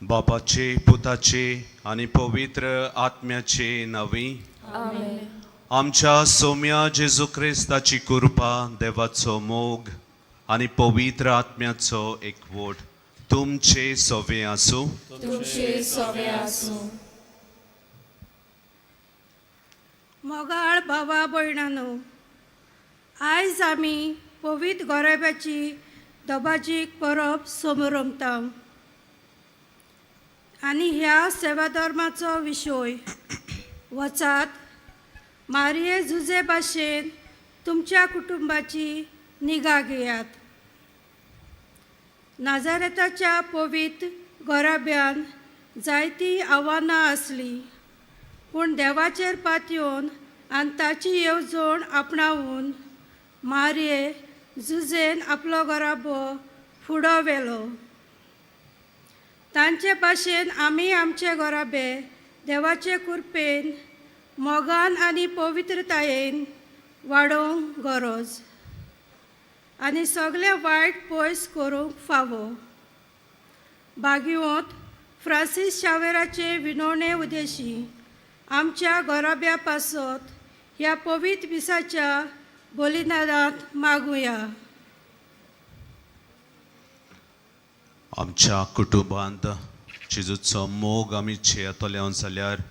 बापाचे, पुताचे आनी पवित्र आत्म्याचे नांवी. आमेन. आमच्या सोम्या जेजू क्रिस्ताची कृपा, देवाचो मोग आनी पवित्र आत्म्याचो एकवट तुमचे सोवे आसूं. तुमचे सोवे आसूं. मोगाळ भावा भयणानो, आयज आमी पवित्र गोराब्याची दबाजीक परब समरमता आनी ह्या सेवाधर्माचो विशय वचात मारये जुजे भाशेन तुमच्या कुटुंबाची निगा घेयात. नाजारेताच्या पवित्र गोराब्यान जायतीं आव्हानां आसलीं, पूण देवाचेर पातयेवन आनी ताची येवजण आपणावन मारये जुजेन आपलो घराबो फुडो व्हेलो. तांचे भाशेन आमी आमचे घराबे देवाचे कृपेन, मोगान आनी पवित्रतायेन वाडोवंक गरज आनी सगळें वायट पयस करूंक फावो. बागिवंत फ्रांसीस शावेराचे विनवणे उदेशी आमच्या घराब्या पासत ह्या पवित्र मिसाच्या बलिदानांत मागुया. आमच्या कुटुंबांत जेजूचो मोग आमी चेयतले जाल्यार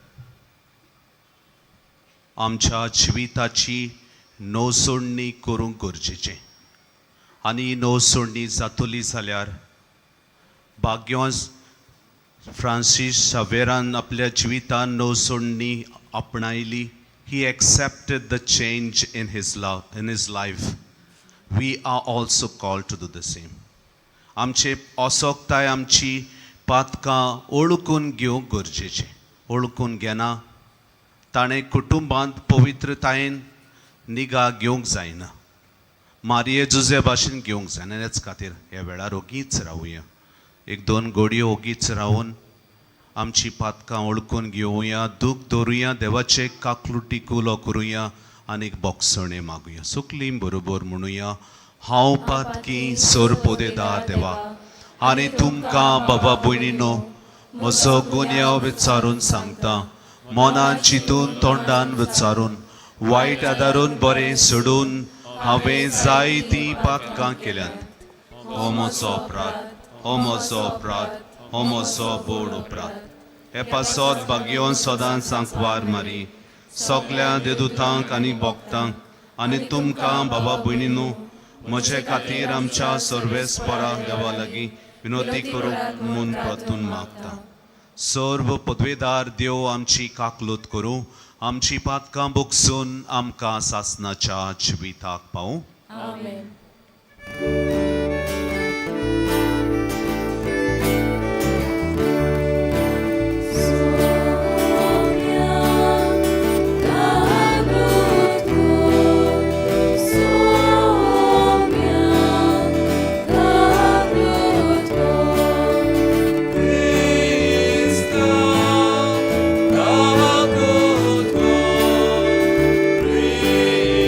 आमच्या जिविताची नवसोडणी करूंक गरजेचें आनी नवसोडणी जातली जाल्यार भाग्यवंत फ्रांसीस शावेरान आपल्या जिवितान नवसोडणी आपणायली. He accepted the change in his love, in his life. We are also called to do the same. आमचे असोकताय, आमची पातकां ओळखून घेवंक गरजेचें. ओळखून घेना ताणें कुटुंबांत पवित्रतायेन निगा घेवंक जायना, मारये जुजे भाशेन घेवंक जायना. हेच खातीर ह्या वेळार ओगीच रावुया, एक दोन घडयो ओगीच रावन आमची पातकां ओळखून घेवया, दूख दवरुया, देवाचे काकलुटी कुलो करुया आनी बोगसणे मागुया. सुकली बरोबर म्हणुया, हांव पातकी सोरपोदेदार देवा आनी तुमकां बाबा भयणीनो म्हजो गुन्यांव विचारून सांगता. मनान चिंतून, तोंडान विचारून, वायट आदारून, बरें सोडून हांवें जायतीं पातकां केल्यांत. हो म्हजो अपराध, हो म्हजो अपराध, हो म्हजो बोड अपराध. हे पासत भाग्योन सदांच सांकवार मारी, सगल्या देदुतांक आनी भक्तांक आनी तुमकां बाबा भयणीनो म्हजे खातीर आमच्या सर्वेस्परा देवा लागीं विनवती करूंक म्हूण परतून मागता. सर्व पदवेदार देव आमची काकलूत करूं, आमची पातकां बोगसून आमकां सासनाच्या जिविताक पावूं. आमेन.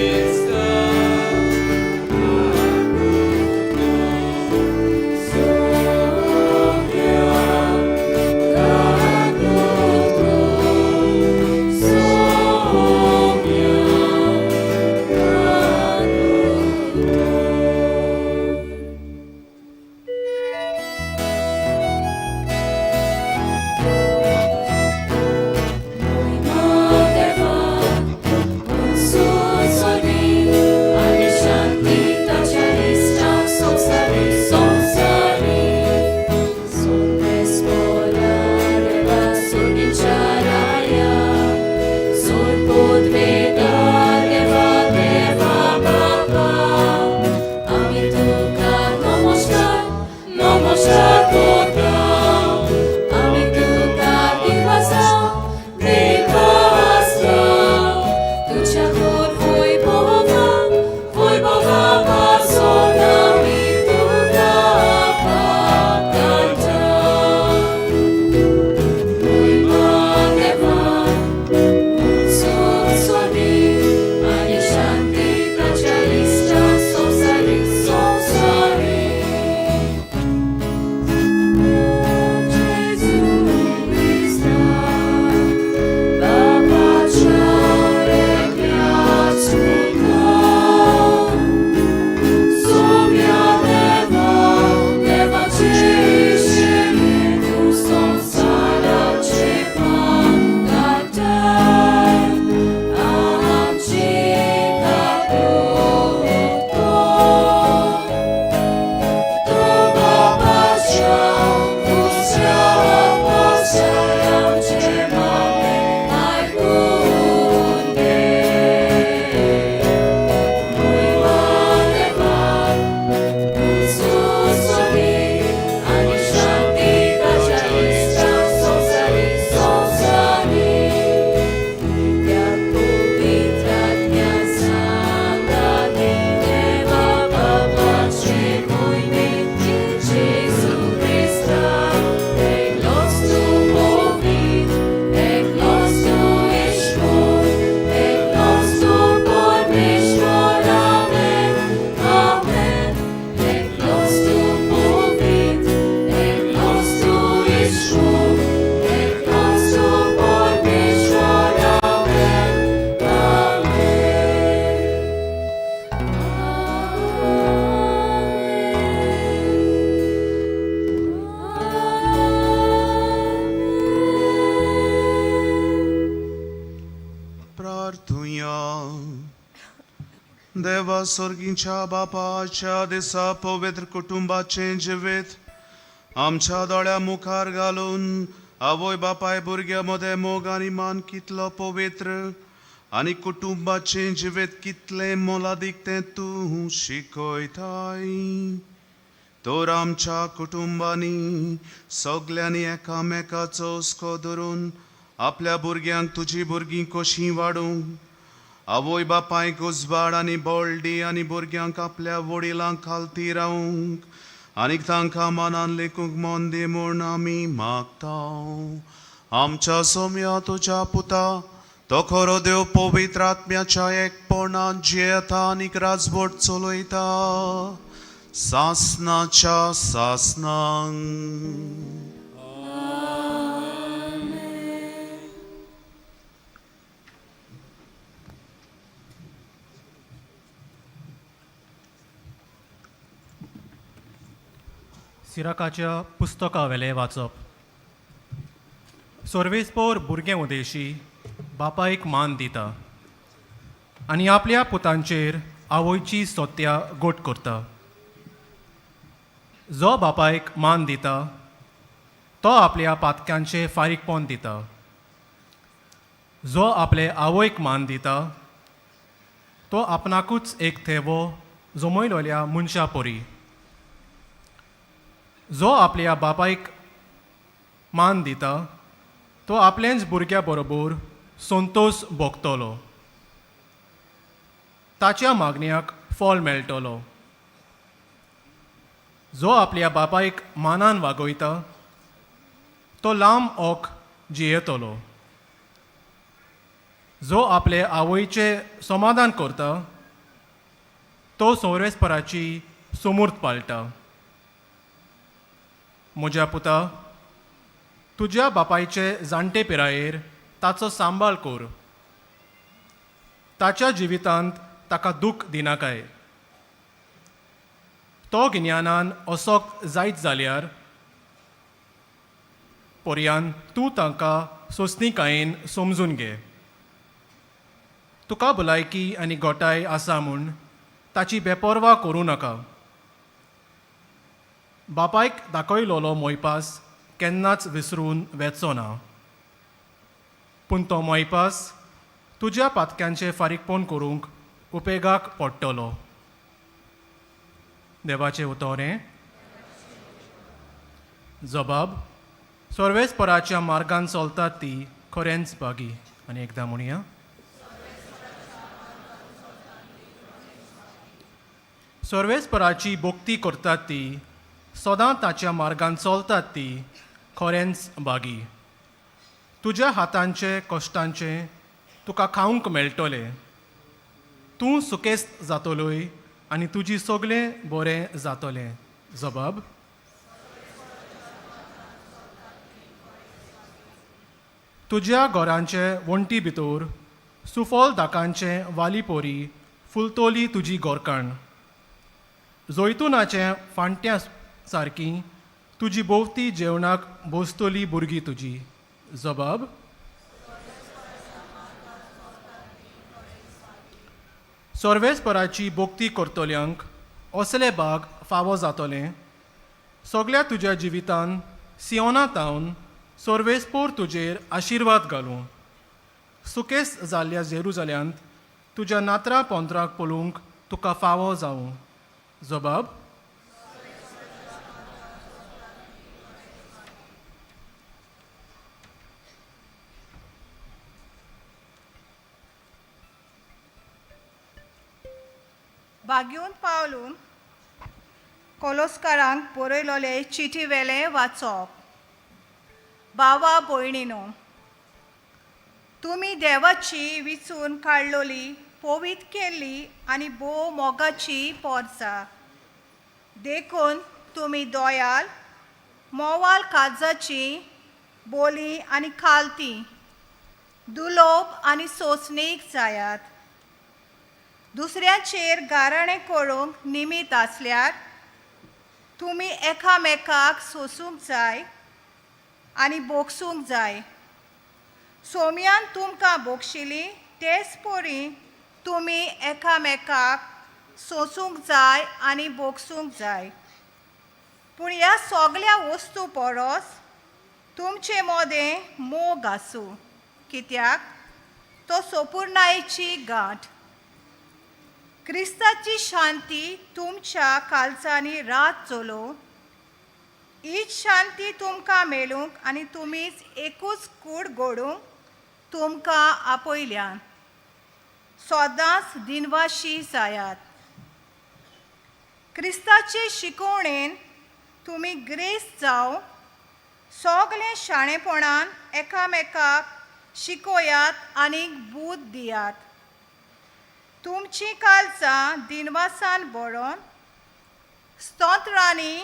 Krista, देवा सर्गीच्या बापाच्या दिसा पवित्र कुटुंबाचें जिवीत आमच्या दोळ्या मुखार घालून आवय बापाय भुरग्यां मदें मोग आनी मान कितलो पवित्र आनी कुटुंबाचें जिवीत कितलें मोलादीक तें तूं शिकयताय. तर आमच्या कुटुंबांनी सगल्यांनी एकामेकाचो हुस्को धरून आपल्या भुरग्यांक तुजी भुरगीं कशीं वाडूंक, आवय बापायक उजवाड आनी बळडी आनी भुरग्यांक आपल्या वडिलांक खालती रावूंक आनी तांकां मनान लेखूंक मन दी म्हूण आमी मागता. आमच्या सोम्या तुज्या पुता, तो खरो देव, पवित्र आत्म्याच्या एकपणान जियेता आनीक राजवट चलयता सासनाच्या सासनांक. सिराकाच्या पुस्तकावेलें वाचप. सर्वेस्पोर भुरगें उदेशी बापायक मान दिता आनी आपल्या पुतांचेर आवयची सोत्या गोट करता. जो बापायक मान दिता तो आपल्या पातक्यांचें फारीकपण दिता. जो आपले आवयक मान दिता तो आपणाकूच एक थेवो जमयलोल्या मनशा परी. जो आपल्या बापायक मान दिता तो आपलेंच भुरग्या बरोबर संतोश भोगतलो, ताच्या मागण्याक फळ मेळटलो. जो आपल्या बापायक मानान वागयता तो लांब ओक जियेतलो. जो आपले आवयचें समाधान करता तो संवरेस्पराची समूर्त पाळटा. म्हज्या पुता, तुज्या बापायचे जाणटे पिरायेर ताचो सांबाळ कर. ताच्या जिवितांत ताका दूख दिनाकाय. तो गिन्यानान असोक जायत जाल्यार पर्यान तूं तांकां सोंसणीकायेन समजून घे. तुका भलायकी आनी गोटाय आसा म्हूण ताची बेपर्वा करूं नाका. बापायक दाखयलोलो मोयपास केन्नाच विसरून वेचो ना, पूण तो मोयपास तुज्या पातक्यांचें फारीकपण करूंक उपेगाक पडटलो. देवाचें उतोरें. जबाब सर्वेस्पराच्या मार्गान चलतात ती खरेंच बागी. आनी एकदां म्हणया, सर्वेस्पराची भक्ती करतात ती सदां ताच्या मार्गान चलतात ती खरेंच बागी. तुज्या हातांचे कश्टांचें तुका खावंक मेळटलें. तूं सुकेस्त जातलोय आनी तुजी सगळें बरें जातलें. जबाब तुज्या घरांचे वण्टी भितर सुफल दाकांचे वाली पोरी फुलतोली तुजी गोरकाण. जैतुनाचे फांट्या सारकी तुजी भोंवती जेवणाक बसतली भुरगीं तुजी. जबाब सर्वेस्पराची भक्ती करतल्यांक असले बाग फावो जातलें. सगल्या तुज्या जिवितान सियोना तावन सर्वेस्पोर तुजेर आशिर्वाद घालूं. सुकेस जाल्ल्या जेरुजाल्यांत तुज्या नात्रां पोंत्राक पळोवंक तुका फावो जावं. जबाब बागेवन पावलून कोलोस्कारांक बरयलोले चिटी वेलें वाचप. बावा भयणीनो, तुमी देवाची विचून काडलोली, पवीत केल्ली आनी भोव मोगाची पोरसा, देखून तुमी दोयाल मोवाल काजाची बोली आनी खालती दुलोब आनी सोंसणीक जायात. दुसऱ्याचेर गाराणें करूंक निमीत आसल्यार तुमी एकामेकाक सोसूंक जाय आनी भोगसूंक जाय. सोम्यान तुमकां भोगशिली तेच परी तुमी एकामेकाक सोंसूंक जाय आनी भोगसूंक जाय. पूण ह्या सगल्या वस्तू परस तुमचे मदें मोग आसूं, कित्याक तो सोपुर्णायेची गांठ. क्रिस्ताची शांती तुमच्या कालचांनी रात चलोवं. हीच शांती तुमकां मेळूंक आनी तुमीच एकूच कूड घडूंक तुमकां आपयल्यान. सदांच दिनवाशी जायात. क्रिस्ताचे शिकोवणेन तुमी ग्रेस जावं. सगलें शाणेपणान एकामेकाक शिकोयात आनी बूद दियात. तुमचीं कालचां दिनवासान बरोवन स्तोत्रांनी,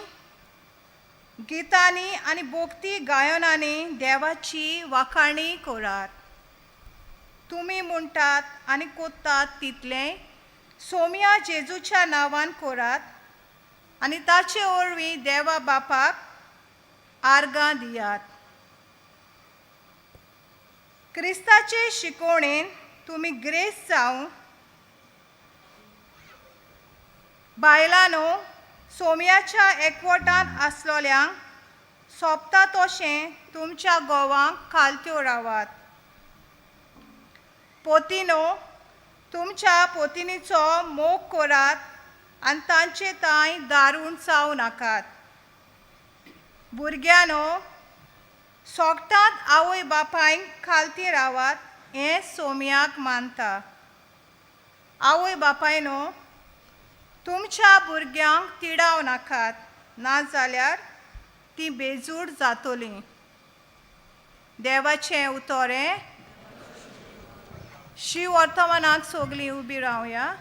गितांनी आनी भोक्ती गायनांनी देवाची वाखाणी करात. तुमी म्हणटात आनी कोत्तात तितलें सोम्या जेजूच्या नांवान करात आनी ताचे वरवीं देवा बापाक आर्गां दियात. क्रिस्ताचे शिकोवणेन तुमी ग्रेस जावं. बायलांनो, सोम्याच्या एकवटान आसलोल्यांक सोंपता तशें तुमच्या घोवांक खालत्यो रावात. पोतिनो, तुमच्या पोतिनीचो मोग करात आनी तांचे तांय दारूण जावं नाकात. भुरग्यांनो, सोगटांत आवय बापायक खालती रावात हें सोम्याक मानता. आवय बापायनो, तुमच्या भुरग्यांक तिडाव नाकात, नाजाल्यार तीं बेजूड जातलीं. देवाचें उतोरें. शिव वर्तमानाक सगलीं उबी रावया.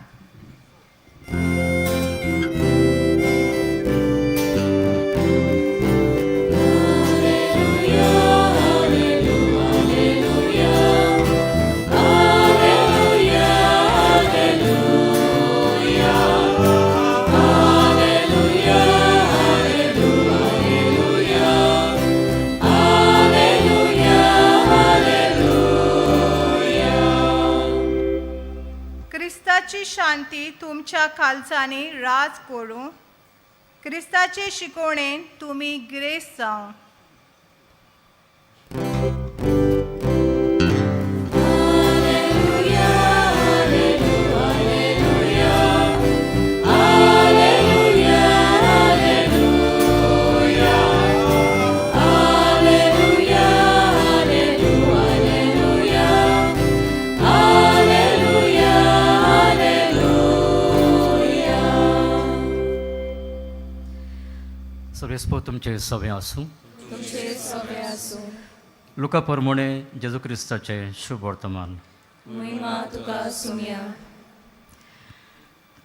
क्रिस्ताची शांती तुमच्या कालचांनी राज करूं. क्रिस्ताचे शिकोवणेन तुमी ग्रेस जावं. सर्वेस्पोर तुमचे सवे आसूं. तुमचे सवे आसूं. लुका परमोणे जेजू क्रिस्ताचें शुभ वर्तमान. महिमा तुका सुमया.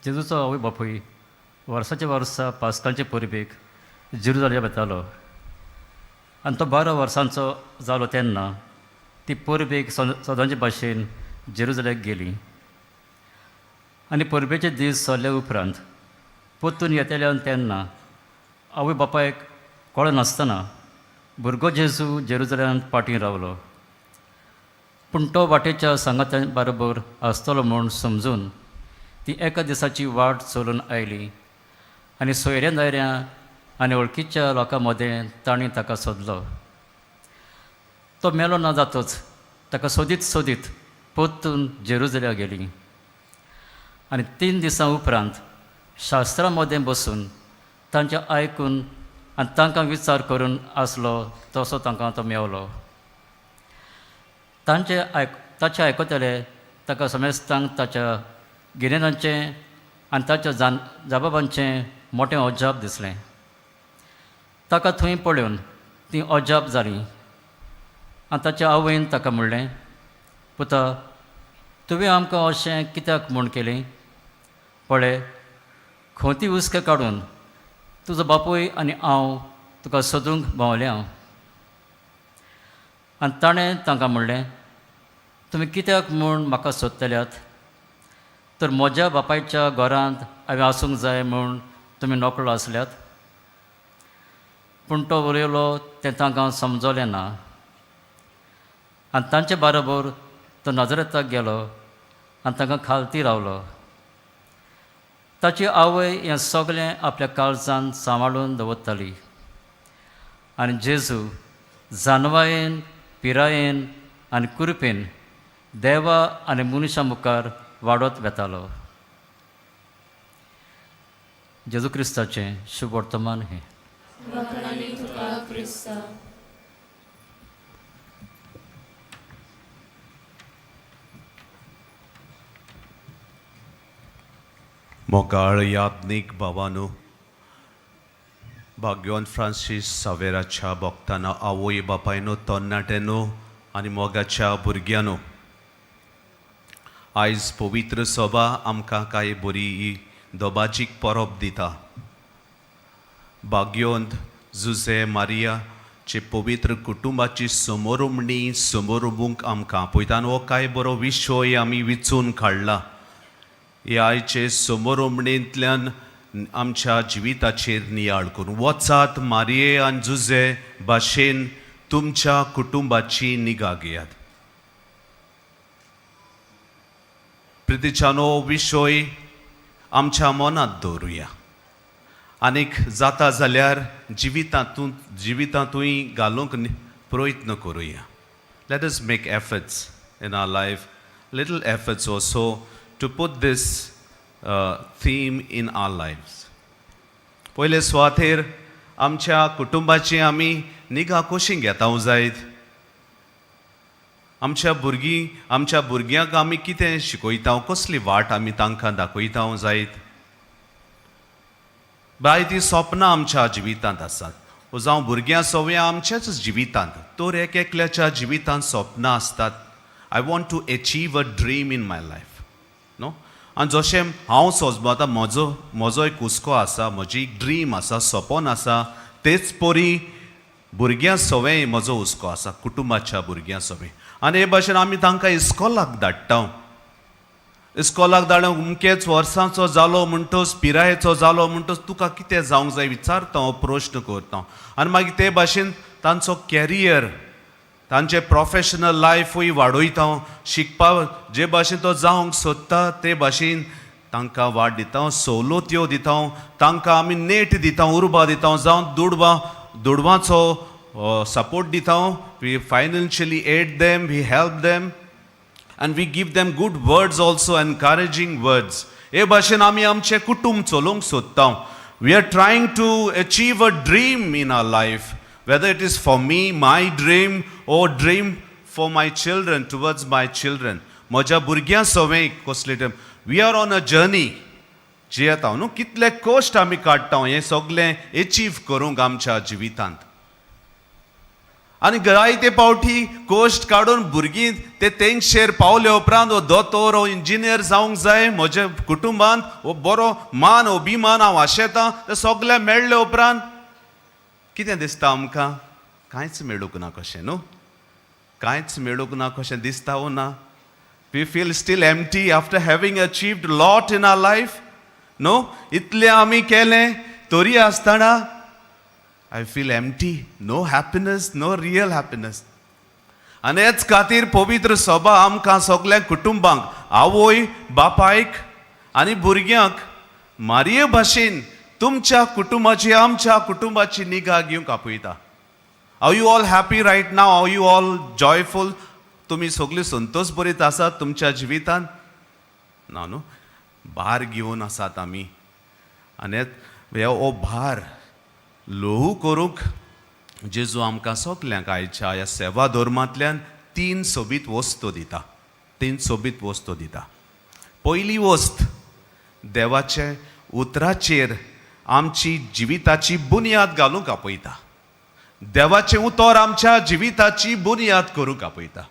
जेजूचो आवय बापूय वर्साच्या वर्सा पास्कांचे परबेक जेरुजालेम येतालो आनी तो 12 वर्सांचो जालो तेन्ना ती परबेक सदांचे भाशेन जेरुजाल्याक गेली आनी परबेचे दीस सरले उपरांत परतून येतले तेन्ना आवय बापायक कळनासतना भुरगो जेजू जेरुजाल्यांत फाटीं रावलो. पूण तो वाटेच्या सांगात्या बरोबर आसतलो म्हूण समजून ती एका दिसाची वाट चलून आयली आनी सोयऱ्या दायऱ्या आनी वळखीच्या लोकां मदें तांणी ताका सोदलो. तो मेलो ना जातच ताका सोदीत सोदीत परतून जेरुजाल्या गेली आनी 3 दिसां उपरांत शास्त्रां मदें बसून तांचें आयकून आनी तांकां विचार करून आसलो तसो तांकां तो मेवलो. तांचे ताचें आयकतले ताका समेस्तांक ताच्या गिन्यानाचें आनी ताच्या जबाबांचें मोटें अजाप दिसलें. ताका थंय पळोवन तीं अजाप जालीं आनी ताच्या आवयन ताका म्हणलें, पुता, तुवें आमकां अशें कित्याक म्हूण केलें? पळय, खंती हुस्के काडून तुजो बापूय आनी हांव तुका सोदूंक भोंवल्या. आनी ताणें तांकां म्हणलें, तुमी कित्याक म्हूण म्हाका सोदतल्यात? तर म्हज्या बापायच्या घरांत हांवें आसूंक जाय म्हूण तुमी नकळो आसल्यात. पूण तो उलयलो तें तांकां समजलें ना आनी तांचे बरोबर तो नजरेताक गेलो आनी तांकां खालती रावलो. ताची आवय हें सगळें आपल्या काळजान सांबाळून दवरताली. आनी जेजू जानवायेन, पिरायेन आनी कुरपेन देवा आनी मनशां मुखार वाडत वेतालो. जेजू क्रिस्ताचें शुभ वर्तमान हें. वाखाणांनी तुका क्रिस्ता. मोगाळ याज्ञीक भावानो, भाग्यवान फ्रांसीस सावेराच्या भक्तांनो, आवय बापायनो, तरणाट्यानो आनी मोगाच्या भुरग्यांनो, आयज पवित्र सभा आमकां कांय बरी ही दबाजीक परब दिता. भाग्यवंत जुजे मारियाचे पवित्र कुटुंबाची समोरुमणी समोरुमूंक आमकां आपयता आनी हो कांय बरो विशय आमी विचून काडला. हे आयचे समोरुमणेंतल्यान आमच्या जिविताचेर नियाळ करून वचात, मारये आनी जुजे भाशेन तुमच्या कुटुंबाची निगा घेयात. प्रितीच्यान हो विशय आमच्या मनांत दवरुया आनीक जाता जाल्यार जिवितांतूय घालूंक प्रयत्न करुया. Let us make efforts in our life, little efforts also, to put this theme in our lives. पयले सुवातेर आमच्या कुटुंबाची आमी निगा कशी घेता जायत? आमच्या भुरग्यांक आमी कितें शिकयता? कसली वाट आमी तांकां दाखयता जायत? बाय, ती सपनां आमच्या जिवितांत आसात, जावं भुरग्यां सवयां आमच्याच जिवितांत, तर एक एकल्याच्या जिवितांत सपनां आसतात. I want to achieve a dream in my life, न्हू? आनी जशें हांव सोजमता, म्हजो एक हुस्को आसा, म्हजी एक ड्रीम आसा, सपन आसा, तेच परी भुरग्यां सवें म्हजो हुस्को आसा, कुटुंबाच्या भुरग्यां सवें. आनी हे भाशेन आमी तांकां इस्कोलाक धाडटा. इस्कोलाक धाडून अमकेच वर्सांचो जालो म्हणटच, पिरायेचो जालो म्हणटच, तुका कितें जावंक जाय विचारता हांव, प्रश्न करता. आनी मागीर ते भाशेन तांचो कॅरियर, तांचें प्रोफेशनल लायफूय वाडयता. शिकपाक जे भाशेन तो जावंक सोदता ते भाशेन तांकां वाट दिता, सवलत्यो दिता, तांकां आमी नेट दिता, उर्बा दिता, जावं दुडवांचो सपोर्ट दिता. We financially aid them, we help them and we give them good words also, encouraging words. हे भाशेन आमी आमचें कुटुंब चलोवंक सोदता. We are trying to achieve a dream in our life, whether it is for me, my dream, or dream for my children, towards my children. म्हज्या भुरग्यां सवें कसले dream. We are on a journey जियेता न्हू? कितले कश्ट आमी काडटा हें सगळें एचीव करूंक आमच्या जिवितांत. आनी जायते पावटी कश्ट काडून भुरगीं ते तेंगशेर पावले उपरांत, हो दोतोर, हो इंजिनियर जावंक जाय म्हज्या कुटुंबांत, हो बरो मान अभिमान हांव आशेतां, ते सगळें मेळ्ळे उपरांत कितें दिसता आमकां? कांयच मेळूंक ना कशें न्हू? कांयच मेळूंक ना कशें दिसता वो ना? We feel still empty after having achieved lot in our life, no? इतलें आमी केलें तरी आसतना I feel empty, no happiness, no real happiness. आनी हेच खातीर पवित्र सभा आमकां सगल्या कुटुंबांक, आवय बापायक आनी भुरग्यांक मारये भाशेन तुमच्या कुटुंबाची, आमच्या कुटुंबाची निगा घेवंक आपयता. Are you all happy right now? Are you all joyful? तुमी सगळीं संतोश बरीत आसात तुमच्या जिवितांत? ना न्हू? भार घेवन आसात आमी. आनी हे हो भार ल्हवू करूंक जेजू आमकां सगल्यांक आयच्या ह्या सेवा धर्मांतल्यान तीन सोबीत वस्तू दिता, तीन सोबीत वस्तू दिता. पयली वस्त, देवाचे उतराचेर आमची जिविताची बुन्याद घालूंक आपयता. देवाचें उतर आमच्या जिविताची बुन्याद करूंक आपयता.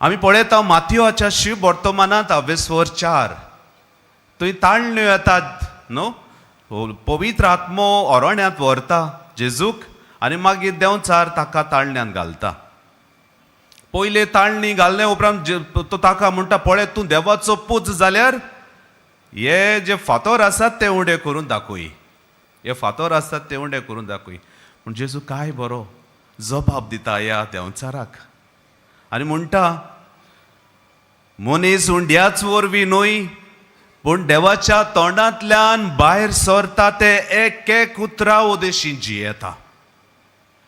आमी पळयता माथेवाच्या शिव वर्तमानांत अवेस्वर 4, थंय ताळण्यो येतात न्हू? पवित्र आत्मो अरण्यांत व्हरता जेजूक आनी मागीर देंवचार ताका ताळण्यांत घालता. पयले ताळणी घालले उपरांत तो ताका म्हणटा, पळय, तूं देवाचो पूत जाल्यार हे जे फातोर आसात ते उडे करून दाखय, हे फातोर आसात ते उडे करून दाखय. पूण जेजू काय बरो जबाब दिता ह्या देंवचाराक आनी म्हणटा, मनीस उंड्याच वरवीं न्हय पूण देवाच्या तोंडांतल्यान भायर सरता ते एक एक उतरा उदेशी जियेता.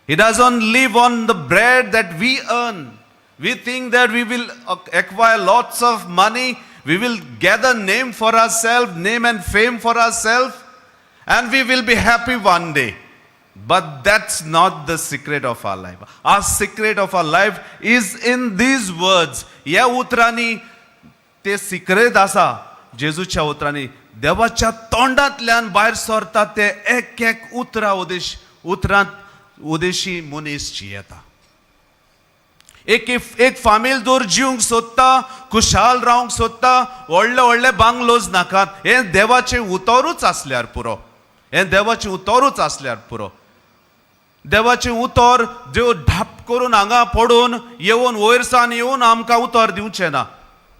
He doesn't live on the bread that we earn. We think that we will acquire lots of money, we will gather name for ourselves, name and fame for ourselves, and we will be happy one day. But that's not the secret of our life. Our secret of our life is in these words. ह्या उतरांनी ते सिक्रेत आसा. जेजूच्या उतरांनी देवाच्या तोंडांतल्यान भायर सरता ते एक एक उतरां उदेश उतरांत उदेशी मनीस जियेता. एक एक फामील दर जिवंक सोदता, खुशाल रावंक सोदता, व्हडले व्हडले बांगलोज नाकात. हें देवाचें उतरूच आसल्यार पुरो. हें देवाचें उतरूच आसल्यार पुरो. देवाचें उतर देव धाप करून हांगा पडून येवन वयर सावन येवन आमकां उतर दिवचें ना.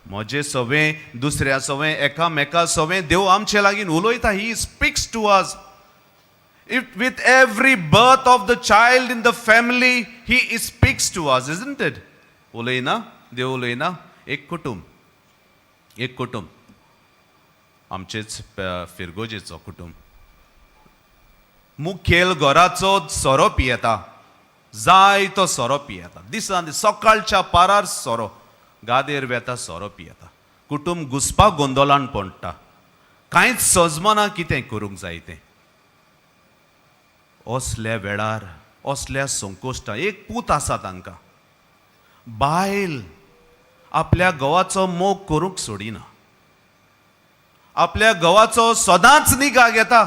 म्हजें सवें, दुसऱ्या सवें, एकामेका सवें देव आमचे लागीं उलयता. He speaks to us. If with every birth of the child in the family, he speaks to us, isn't it? उलयना देव? उलयना? एक कुटुंब, एक कुटुंब, आमचेच फिरगोजेचो कुटुंब, मुखेल घराचो सोरो पियेता, जायतो सोरो पियेता. दिसान दीस सकाळच्या पारार सोरो, गादेर वेता, सोरो पियेता. कुटुंब घुसपा गोंदोलान पडटा. कांयच सजमना कितें करूंक जाय तें. असल्या वेळार, असल्या संकोश्टां, एक पूत आसा तांकां. बायल आपल्या घोवाचो मोग करूंक सोडिना. आपल्या घोवाचो सदांच निगा घेता.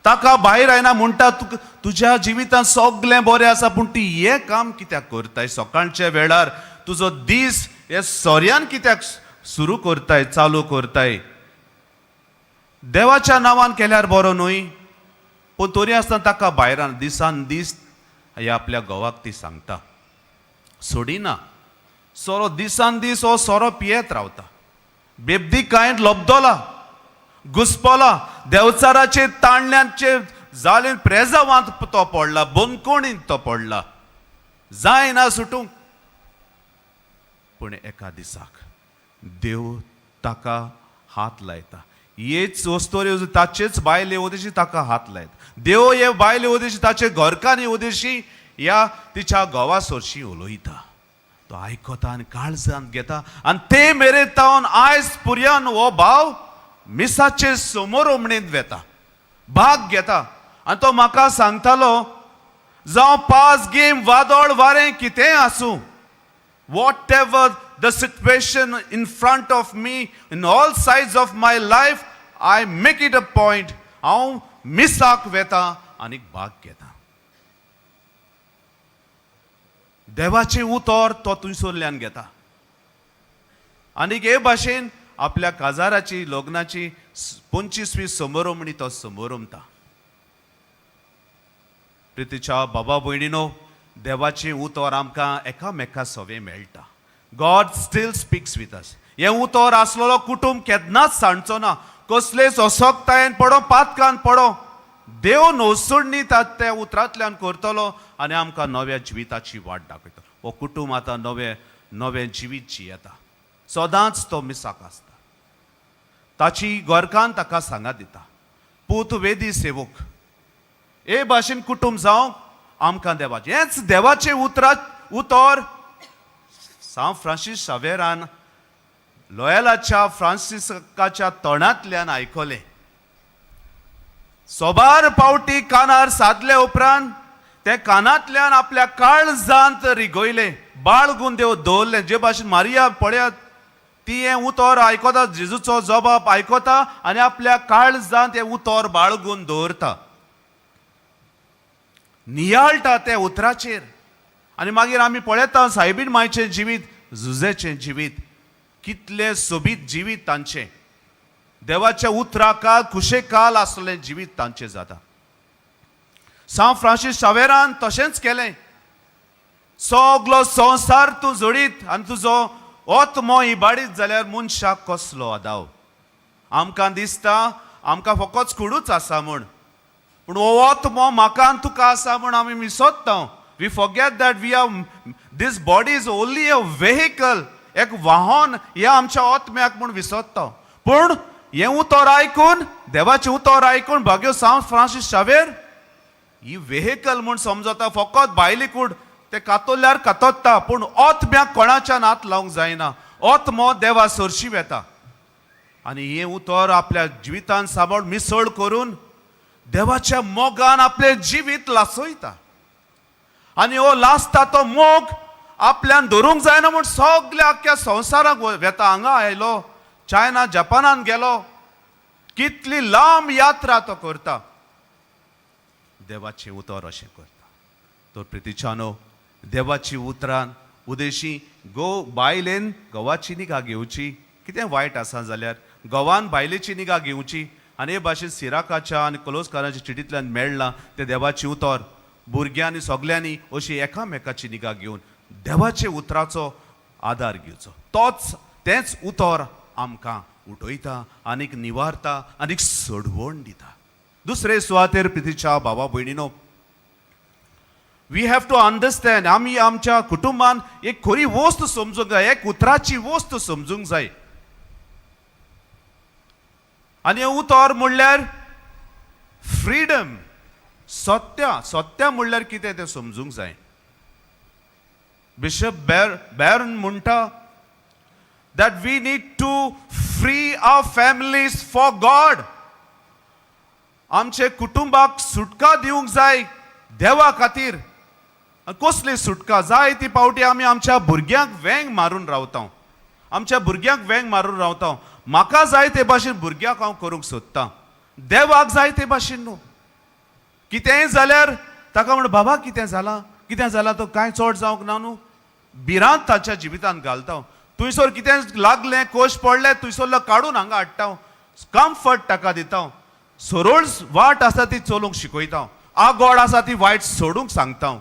ताका भायर आयना. म्हणटा, तुका तुज्या जिवितांत सगळें बरें आसा, पूण ती हें काम कित्याक करताय? सकाळच्या वेळार तुजो दीस हे सोऱ्यान कित्याक सुरू करताय, चालू करताय? देवाच्या नांवान केल्यार बरो न्हय? पूण तरी आसतना ताका भायरान दिसान दीस ह्या आपल्या घोवाक ती सांगता. सोडिना सोरो. दिसान दीस हो सोरो पियेत रावता. बेबदी कांय लब्दला, घुसपला. देवचाराचे ताणल्यांचे जाले प्रेजावांत तो पडला, बंदकोणींत तो पडला, जायना सुटूंक. पूण एका दिसाक देव ताका हात लायता. हेच वस्तोरी ताचेच बायले उदेशी ताका हात लायता देव. हे बायले उदेशी, ताचे घरकान्नी उदेशी, ह्या तिच्या घोवा सरशी उलयता. तो आयकता आनी काळजांत घेता आनी ते मेरेन तावन आयज पुर्यान हो भाव मिसाचे समोर ओमणेंत वेता, भाग घेता. आनी तो म्हाका सांगतालो, जावं पावस, गीम, वादळ, वारें कितेंय आसूं, whatever the situation in front of me, in all sides of my life, I make it a point, हांव मिसाक वेता आनी भाग घेता. देवाचें उतर तो थंयसरल्यान घेता. आनीक हे भाशेन आपल्या काजाराची, लग्नाची 25वी समारंभणी तो समारंभता. प्रितीच्या बाबा भयणीनो, देवाचें उतर आमकां एकामेका सवें मेळटा. God still speaks with us. हें उतर आसलेलो कुटुंब केन्नाच सांडचो ना. कसलेच असक्तायेन पडो, पातकान पडो, देव नवसुडणी त्या उतरांतल्यान करतलो आनी आमकां नव्या जिविताची वाट दाखयतलो. हो कुटुंब आतां नवें नवें जिवीत जियेता. सदांच तो मिसाक आसता. ताची घरकान्न ताका सांगात दिता. पूत वेदी सेवक. हे भाशेन कुटुंब जावंक आमकां देवाचें, हेंच देवाचें उतरा उतर सांत फ्रांसीस शावेरान लोयलाच्या फ्रांसिस्काच्या तोंडांतल्यान आयकलें. सोबार पावटी कानार सादले उपरांत ते कानांतल्यान आपल्या काळजांत रिगयलें, बाळगून देव दवरलें. जे भाशेन मारिया पळयात, ती हें उतर आयकता, जेजूचो जबाब आयकता आनी आपल्या काळजांत हें उतर बाळगून दवरता, नियाळटा त्या उतराचेर. आनी मागीर आमी पळयता सायबीण मायचें जिवीत, जुजेचें जिवीत, कितलें सोबीत जिवीत तांचें. देवाच्या उतराकाल खुशेकाल आसलें जिवीत तांचें जाता. सांत फ्रांसीस शावेरान तशेंच केलें. सगलो संवसार तूं जोडीत आनी तुजो आत्मो इबाडीत जाल्यार मनशाक कसलो आदाव? आमकां दिसता आमकां फकत कुडूच आसा म्हूण, पूण हो आत्मो म्हाका आनी तुका आसा म्हूण आमी विसरता. We forget that we are this body is only a vehicle. एक वाहन हें आमच्या आत्म्याक म्हूण विसरता. पूण हें उतर आयकून, देवाचें उतर आयकून भाग्यो सांव फ्रांसीस शावेर ही वेहिकल म्हूण समजता. फकत भायली कूड ते कातोल्यार कातोत्ता, पूण आत्म्याक कोणाच्यान हात लावंक जायना. आत्मो देवा सरशी वेता आनी हें उतर आपल्या जिवितान सांबाळ मिसळ करून देवाच्या मोगान आपलें जिवीत लासयता. आनी हो लासता तो मोग आपल्यान धरूंक जायना म्हूण सगल्या आख्ख्या संवसाराक वेता. हांगा आयलो, चायना जपानान गेलो, कितली लांब यात्रा तो करता. देवाचें उतर अशें करता. तर प्रितीच्यानो, देवाची उतरान उदेशी घोव बायलेन घोवाची निगा घेवची. कितें वायट आसा जाल्यार घोवान बायलेची निगा घेवची. आनी हे भाशेन सिराकाच्या आनी कलोस्काराच्या चिटींतल्यान मेळ्ळां तें देवाचें उतर. भुरग्यांनी सगल्यांनी अशी एकामेकाची निगा घेवन देवाच्या उतराचो आदार घेवचो. तोच तेंच उतर आमकां उठयता आनीक निवारता आनीक सोडवण दिता. दुसरे सुवातेर प्रितीच्या भावा भयणीनो, we have to understand, आमी आमच्या कुटुंबान एक खरी वस्त समजूंक जाय, एक उतराची वस्त समजूंक जाय. आनी हें उतर म्हणल्यार फ्रिडम, सत्या. सत्या म्हणल्यार कितें तें समजूंक जाय. बिशप बॅरन म्हणटा that we need to free our families for God. आमचे कुटुंबाक सुटका दिवंक जाय देवा खातीर. कसली सुटका? जाय ती पावटी आमी आमच्या भुरग्यांक वेंग मारून रावता, आमच्या भुरग्यांक वेंग मारून रावता. म्हाका जाय ते भाशेन भुरग्याक हांव करूंक सोदतां, देवाक जाय ते भाशेन न्हू. कितेंय जाल्यार ताका म्हण, बाबा कितें जालां, कितें जालां, तो कांय चड जावंक ना न्हू. भिरांत ताच्या जिवितांत घालता. थंयसर कितें लागलें, कोश पडलें, थंयसरलो काडून हांगा हाडटा, कम्फर्ट ताका दिता. सरळ वाट आसा ती चलूंक शिकयता, आगोड आसा ती वायट सोडूंक सांगता.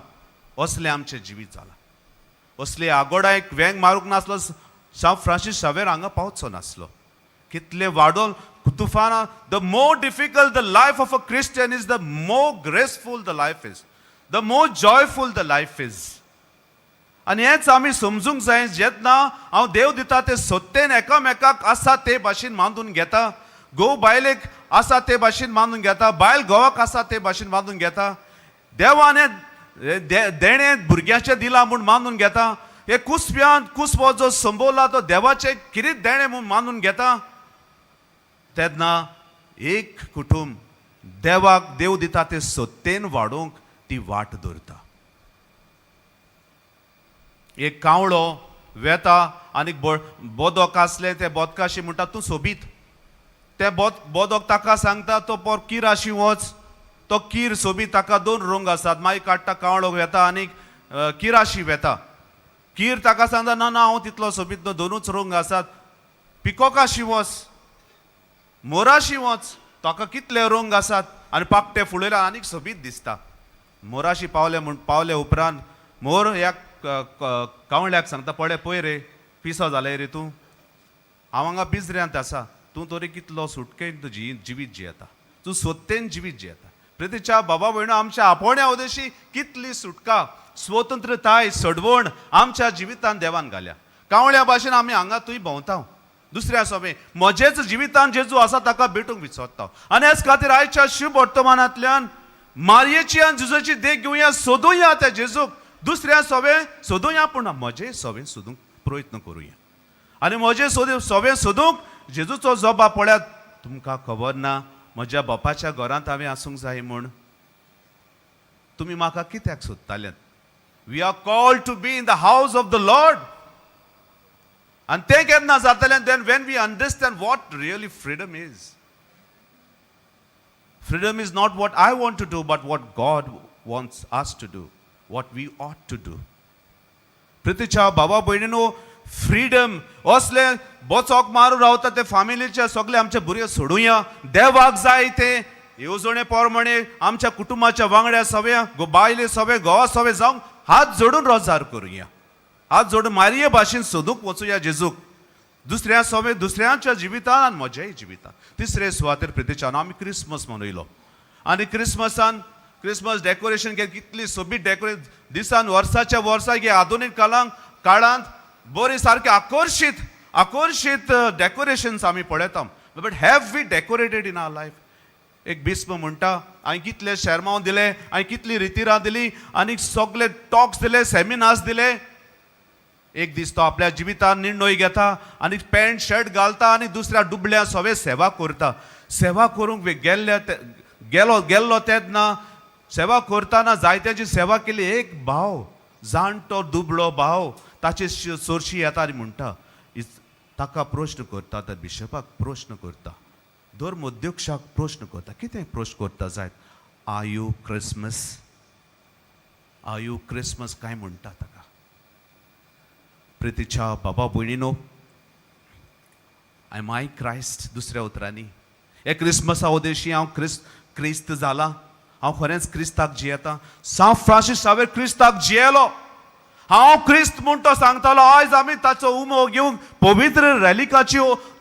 असलें आमचें जिवीत जालां. असले आगोडाक वेंग मारूंक नासलो सांव फ्रांसीस शावेर हांगा पावचो नासलो. कितले वाडोवन तुफानां. The more difficult the life of a Christian is, the more graceful the life is, the more joyful the life is. आनी हेंच आमी समजूंक जाय. जेन्ना हांव देव दिता ते सत्तेन एकामेकाक आसा ते भाशेन मानून घेता, घोव बायलेक आसा ते भाशेन मानून घेता, बायल घोवाक आसा ते भाशेन मानून घेता, देवान हें देणें भुरग्याचें दिलां म्हूण मानून घेता, हे कुसव्यान कुसवो जो संबोवला तो देवाचें किरीत देणें म्हूण मानून घेता, तेन्ना एक कुटुंब देवाक देव दिता ते सत्तेन वाडोवंक ती वाट दवरता. एक कावळो वेता आनी बोदक आसलें, ते बोदकाशी म्हणटा, तूं सोबीत. तें बोदक ताका सांगता, तो पोर किराशी वच, तो कीर सोबीत, ताका दोन रंग आसात. मागीर काडटा, कावळो वेता आनी किराशी वेता. कीर ताका सांगता, ना ना, हांव तितलो सोबीत न्हू, दोनूच रंग आसात. पिकोकाशी वच, मोराशी वच, ताका कितले रंग आसात आनी पाकटे फुलयल्यार आनीक सोबीत दिसता. मोराशी पावले म्हूण पावले उपरांत मोर ह्या कावळ्याक सांगता, पळय पळय रे, पिसो जालें रे तूं, हांव हांगा पिजऱ्यांत आसा, तूं तरी कितलो सुटकेन तूं जिवीत जियेता, तूं सत्तेन जिवीत जियेता. प्रितीच्या बाबा भयणो, आमच्या आपोवण्या उदेशी कितली सुटका, स्वतंत्रताय, सडवण आमच्या जिवितान देवान घाल्या. कावळ्या भाशेन आमी हांगा थंय भोंवता, दुसऱ्या सोबे म्हजेच जिवितान जेजू आसा ताका भेटूंक विचारता. आनी हेच खातीर आयच्या शुभ वर्तमानांतल्यान मारयेची आनी जेजूची देख घेवया, सोदुया त्या जेजूक, दुसऱ्या सोबे सोदुया, पूण म्हजे सोबे सोदूंक प्रयत्न करुया. आनी म्हजे सोद सोबे सोदूंक जेजूचो जबाब पळयात, तुमकां खबर ना म्हज्या बापाच्या घरांत हांवें आसूंक जाय म्हूण? तुमी म्हाका कित्याक सोदताल्यात? We are called to be in the house of the Lord. आनी तें केन्ना जातलें? Then when we understand what really freedom is. Freedom is not what I want to do, but what God wants us to do, what we ought to do. प्रितीच्या भावा भयणीनो, freedom असले बोचोक मारून रावता ते फामिलीचे सगळे आमचे भुरगे सोडुया. देवाक जाय ते येवजणे प्रमाणे आमच्या कुटुंबाच्या वांगड्या सगळ्या, बायले सगळे, घोवा सगळे जावंक हात जोडून रोजार करुया. हात जोडून मारये भाशेन सोदूंक वचुया जेजूक, दुसऱ्या सवे, दुसऱ्यांच्या जिवितान आनी म्हज्याय जिवितान. तिसरे सुवातेर प्रितीच्यान, आमी क्रिसमस मनयलो आनी क्रिसमसान क्रिसमस डेकोरेशन केलें. कितली सोबीत डेकोरेशन दिसान वर्साच्या वर्सा. हे आधुनीक काळांत काळांत बरी सारके आकर्शीत आकर्शीत डेकोरेशन्स आमी पळयता, but have we decorated in our life? एक बिस्म म्हणटा, हांवें कितले शेरमांव दिले, हांवें कितली रितिरां दिली आनी सगले टॉक्स दिले, सेमिनार्स दिले. एक दीस तो आपल्या जिवितान निर्णय घेता आनी पॅन्ट शर्ट घालता आनी दुसऱ्या दुबळ्या सवे सेवा करता. सेवा करूंक गेल्ल्या गेलो गेल्लो तेन्ना सेवा करतना जायत्याची सेवा केली. एक भाव जाणटो दुबळो भाव ताचे चोरशी येता आनी म्हणटा, ताका प्रश्न करता, त्या बिशपाक प्रश्न करता, धर्म अध्यक्षाक प्रश्न करता. कितें प्रश्न करता जायत? आयु क्रिसमस, आयु क्रिसमस काय म्हणटा ताका. प्रितीच्या बाबा भयणीनो, I my Christ. दुसऱ्या उतरांनी हे क्रिसमसा उदेशी हांव क्रिस्त जाला, हांव खरेंच क्रिस्ताक जियेता. सांत फ्रांसीस शावेर क्रिस्ताक जियेलो. हांव क्रिस्त म्हूण तो सांगतालो. आयज आमी ताचो उमो घेवंक पवित्र रॅलिकाची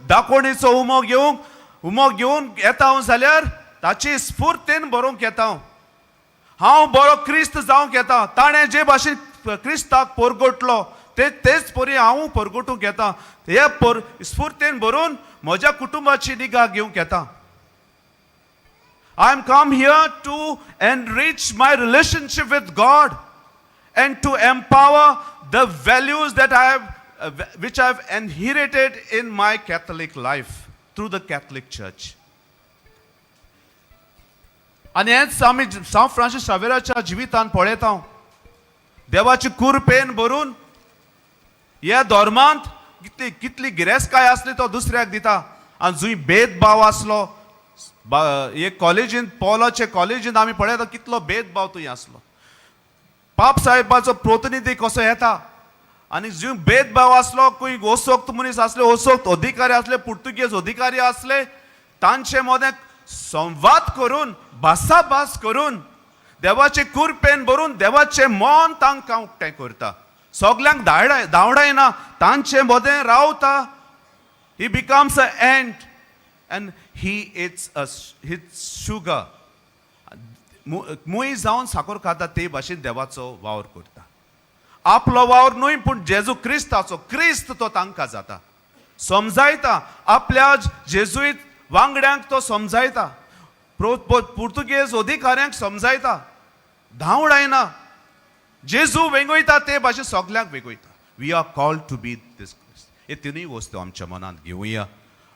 दाकोवणेचो उमो घेवंक उमो घेवन येता हांव जाल्यार ताची स्फूर्तीन बरोवंक येता हांव. हांव बरो क्रिस्त जावंक येता. ताणें जे भाशेन क्रिस्ताक परगटलो ते तेच परी हांव परगटूंक येता. हे पर स्फूर्तीन भरून म्हज्या कुटुंबाची निगा घेवंक येता. I am come here to enrich my relationship with God and to empower the values that I have, which I have inherited in my Catholic life through the Catholic Church. आनी हेंच आमी सांत फ्रांसीस शावेराच्या जिवितान पळयता. देवाची कुरपेन भरून ह्या धर्मांत कितली कितली गिरेस्तकाय आसली तो दुसऱ्याक दिता. आनी जंय भेदभाव आसलो एक कॉलेजींत, पॉलाचे कॉलेजींत आमी पळयता कितलो भेदभाव थंय आसलो. पाप साहेबाचो प्रतिनिधी कसो येता आनी जंय भेदभाव आसलो, खंय ओसोक्त मनीस आसले, ओसोक्त अधिकारी आसले, पुर्तुगेज अधिकारी आसले, तांचे मदें संवाद करून, भासाभास करून, देवाचे कुरपेन भरून देवाचें मन तांकां उक्तें करता. सगल्यांक धांवडाय धांवडायना, तांचे मदें रावता. He becomes a ant and he eats a his sugar. मूय जावन साखर खाता ते भाशेन देवाचो वावर करता. आपलो वावर न्हय पूण जेजू क्रिस्ताचो क्रिस्त तो तांकां जाता. समजायता आपल्या जेजुईत वांगड्यांक, तो समजायता पुर्तुगेज अधिकाऱ्यांक समजायता, धांवडायना. जेजू वेंगयता ते भाशेन सगल्यांक वेंगयता. We are called to be this Christ. हे तिनूय वस्तू आमच्या मनांत घेवया.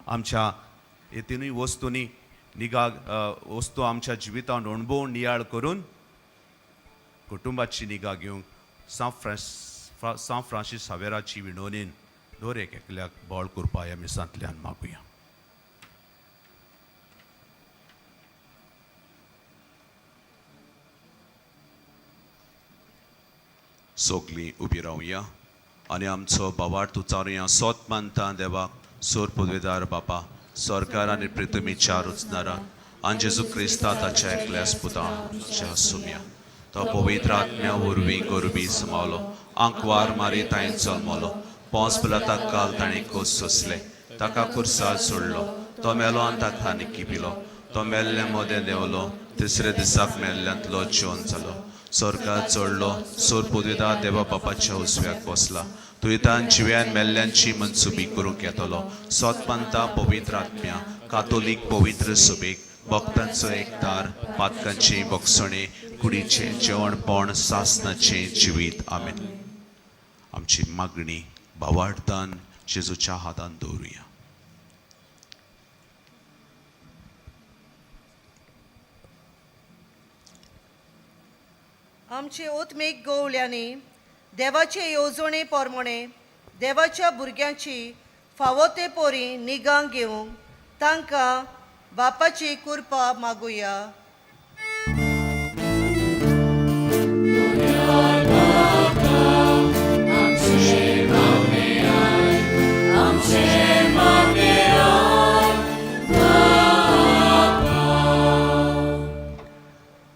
आमच्या हे तिनूय वस्तूंनी निगा वस्तू आमच्या जिवितांत अणभव नियाळ करून कुटुंबाची निगा घेवंक सांत फ्रांसीस सावेराची विणवणीन दर एक एकल्याक बळ करपा ह्या मिसांतल्यान मागुया. सगलीं उबी रावया आनी आमचो भावार्थ उचारुया. सोत मानता देवाक, सोर पदवेदार बापा, सरकार आनी प्रितमीच्या रुचनारा आनी जेजू क्रिस्ता ताच्या एकल्यास पुताच्या सुम्या. तो पवित्र आत्म्या वरवीं गोरबी समावलो, आंकवार मारी तांय जल्मलो, पोंस पिलाताक काल ताणें खोस सोंसले, ताका कुर्सार सोडलो, तो मेलो आनी ताका निकिपिलो. तो मेल्ले मदें देंवलो, तिसरे दिसाक मेल्ल्यांतलो जिवन जालो, स्वर्गात चडलो, सोर पुदविदा देवा बापाच्या उजव्याक बसला. तुयतान जिव्यान मेल्ल्यांची मनसुबी करूंक येतलो. सोत मानता पवित्र आत्म्या, कातोलीक पवित्र सभेक, भक्तांचो एकतार, पातकांची बक्षणे, कुडीचें जेवणपण, सासनाचें जिवीत. आमेन. आमची मागणी भावार्थान जेजूच्या हातान दवरुया. आमचे ओतमीक गोवल्यांनी देवाचे येवजणे प्रमाणे देवाच्या भुरग्यांची फावो ते पोरी निगां घेवंक तांकां बापाची कृपा मागुया.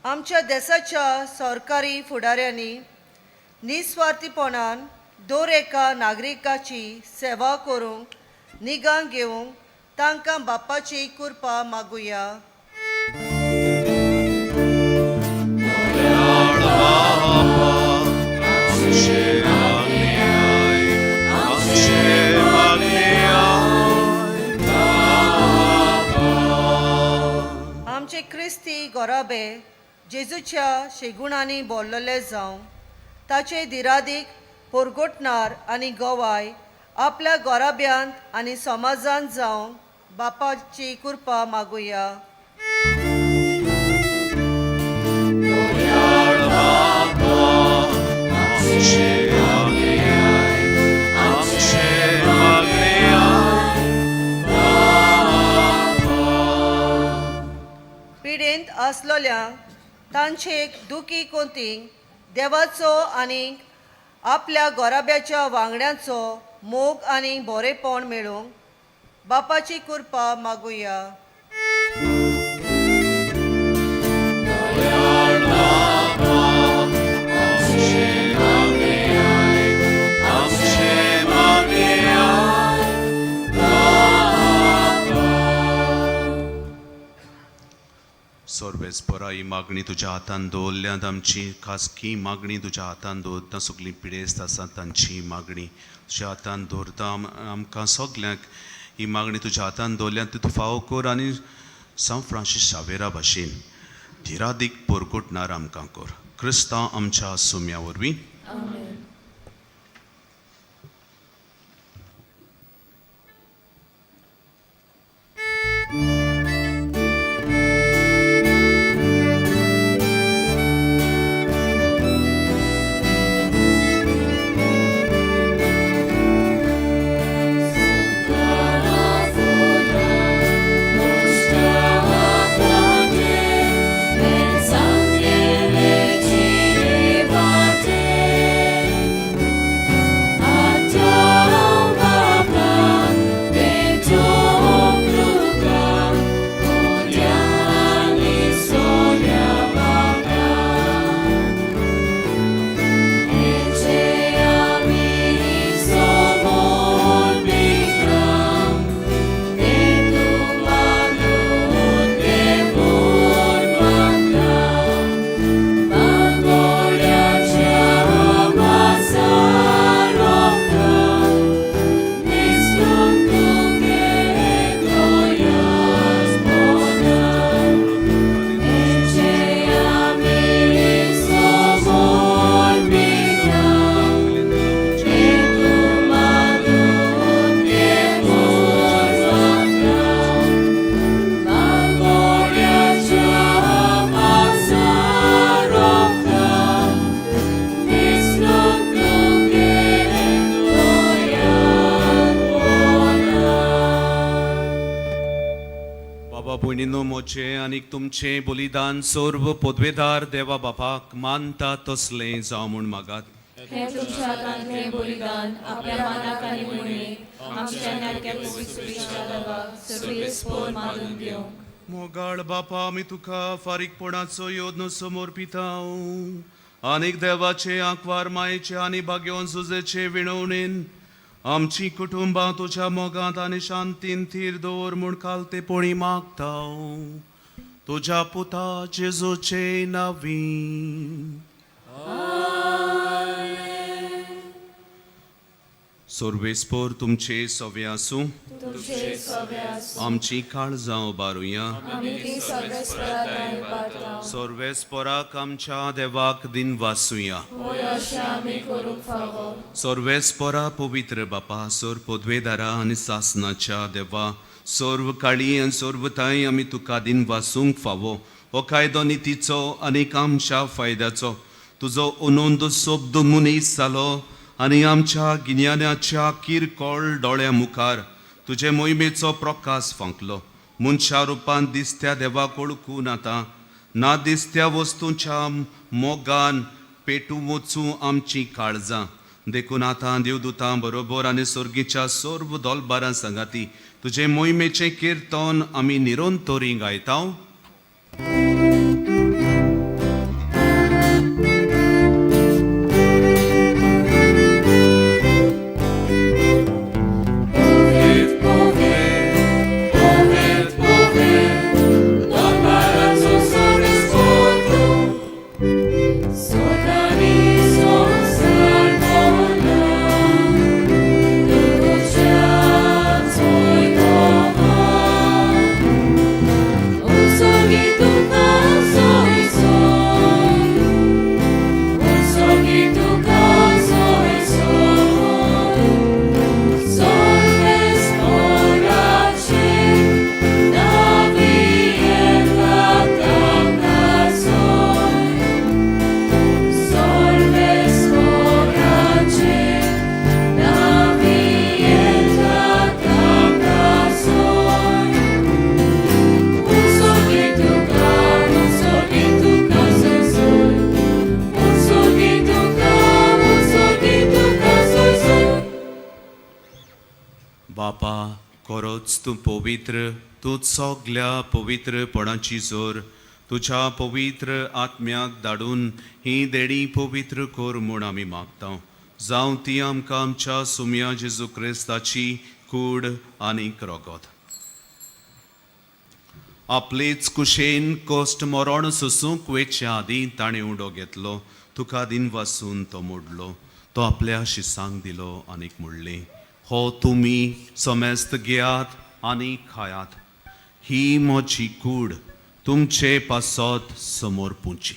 आमच्या देशाच्या सरकारी फुडाऱ्यांनी निस्वार्थीपणान दर एका नागरिकाची सेवा करूंक निगां घेवंक तांकां बापाची कृपा मागुया. क्रिस्ती गोराबे जेजूच्या शेगुणांनी बोल्लले जावं ताचे दिरादीक पोरगोटणार आनी गोवाय आपल्या गोराब्यांत आनी समाजांत जावंक बापाची कृपा मागुया. पिडेंत आसलोल्यांक तांचे दुखी कोंतींक देवाचो आनी आपल्या गोराब्याच्या वांगड्यांचो मोग आनी बरेपण मेळूंक बापाची कृपा मागुया. सर्वेस्परा ही मागणी तुज्या हातान दवरल्यात आमची खासगी मागणी तुज्या हातान दवरता सगळीं पिडेस्त आसा तांची मागणी तुज्या हातान दवरता. आमकां सगल्यांक ही मागणी तुज्या हातान दवरल्यात ती तूं फावो कर आनी सांत फ्रांसीस शावेरा भाशेन धिरादीक पोरकोटणार आमकां कर. क्रिस्तांव आमच्या सुम्या वरवीं. आनी तुमचें बलिदान सर्व पदवेदार देवा बापाक मानता तसलें जावं म्हूण मागात. हें तुमच्या हातांतलें बलिदान आपल्या मानाक आनी मोहिमेक आमच्या नाटक्या पवित्र देवाक सर्वेस्पोर मानून घेवंक. मोगाळ बापा आमी तुका फारीकपणाचो योद्न समर्पिता आनीक देवाचे आंकवार मायेचे आनी भाग्योन सुजेचे विणवणेन आमची कुटुंबां तुज्या मोगांत आनी शांतीन थीर दवर म्हूण खालतेपणी मागता तुज्या पुता जेजूचे नांवी. सर्वेस्पोर तुमचे सवे आसूं. आमची काळजां उबारुया. सर्वेस्पोराक आमच्या देवाक दिन वासुया. सर्वेस्पोरा पवित्र बापा सोर पदवेदारा आनी सासनाच्या देवा सर्व काळी आनी सर्व ताई आमी तुका दिन वासूंक फावो. हो कायदो नितीचो आनी आमच्या फायद्याचो तुजो अनंत शब्द मनीस जालो आनी आमच्या गिन्यानाच्या किरकोळ दोळ्या मुखार तुजे मोहिमेचो प्रकाश फांकलो. मनशा रुपान दिसत्या देवाक वळखून आतां ना दिसत्या वस्तूंच्या मोगान पेटूं वचूं आमची काळजां. देखून आतां देवदूतां बरोबर आनी सर्गीच्या सर्व दोलबारां सांगाती तुजे मोहिमेचें किर्तन आमी निरंतरी गायता. So बापा खरोच तूं पवित्र, तूं सगल्या पवित्रपणाची जोर, तुज्या पवित्र आत्म्याक धाडून ही देणी पवित्र कर म्हूण आमी मागता. जावं ती आमकां आमच्या सुम्या जेजू क्रिस्ताची कूड आनीक रगत. आपलेच कुशेन कश्ट मरण सोसूंक वेच्या आदीं ताणें उडो घेतलो, तुका दिन वासून तो मोडलो, तो आपल्या शिसांक दिलो आनीक म्हणलें, हो तुमी समेस्त घेयात आनी खायात, ही म्हजी कूड तुमचे पासत समोर पुची.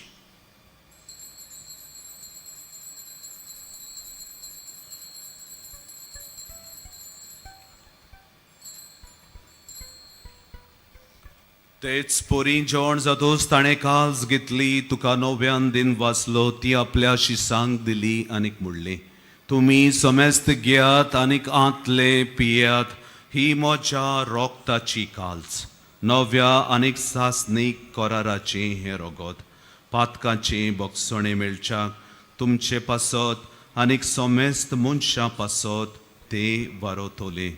तेच पोरी जेवण जातूच ताणें काल्स घेतली, तुका नव्यान दिन वाचलो, ती आपल्या शिसांक दिली आनीक म्हणली, तुमी समेस्त घेयात आनीक आंतले पियात, ही म्हज्या रोगताची काल्स, नव्या आनीक सासणीक कराराचें हें रगत, पातकाचें बक्षणें मेळच्याक तुमचे पासत आनीक समेस्त मनशां पासत ते वारवतले,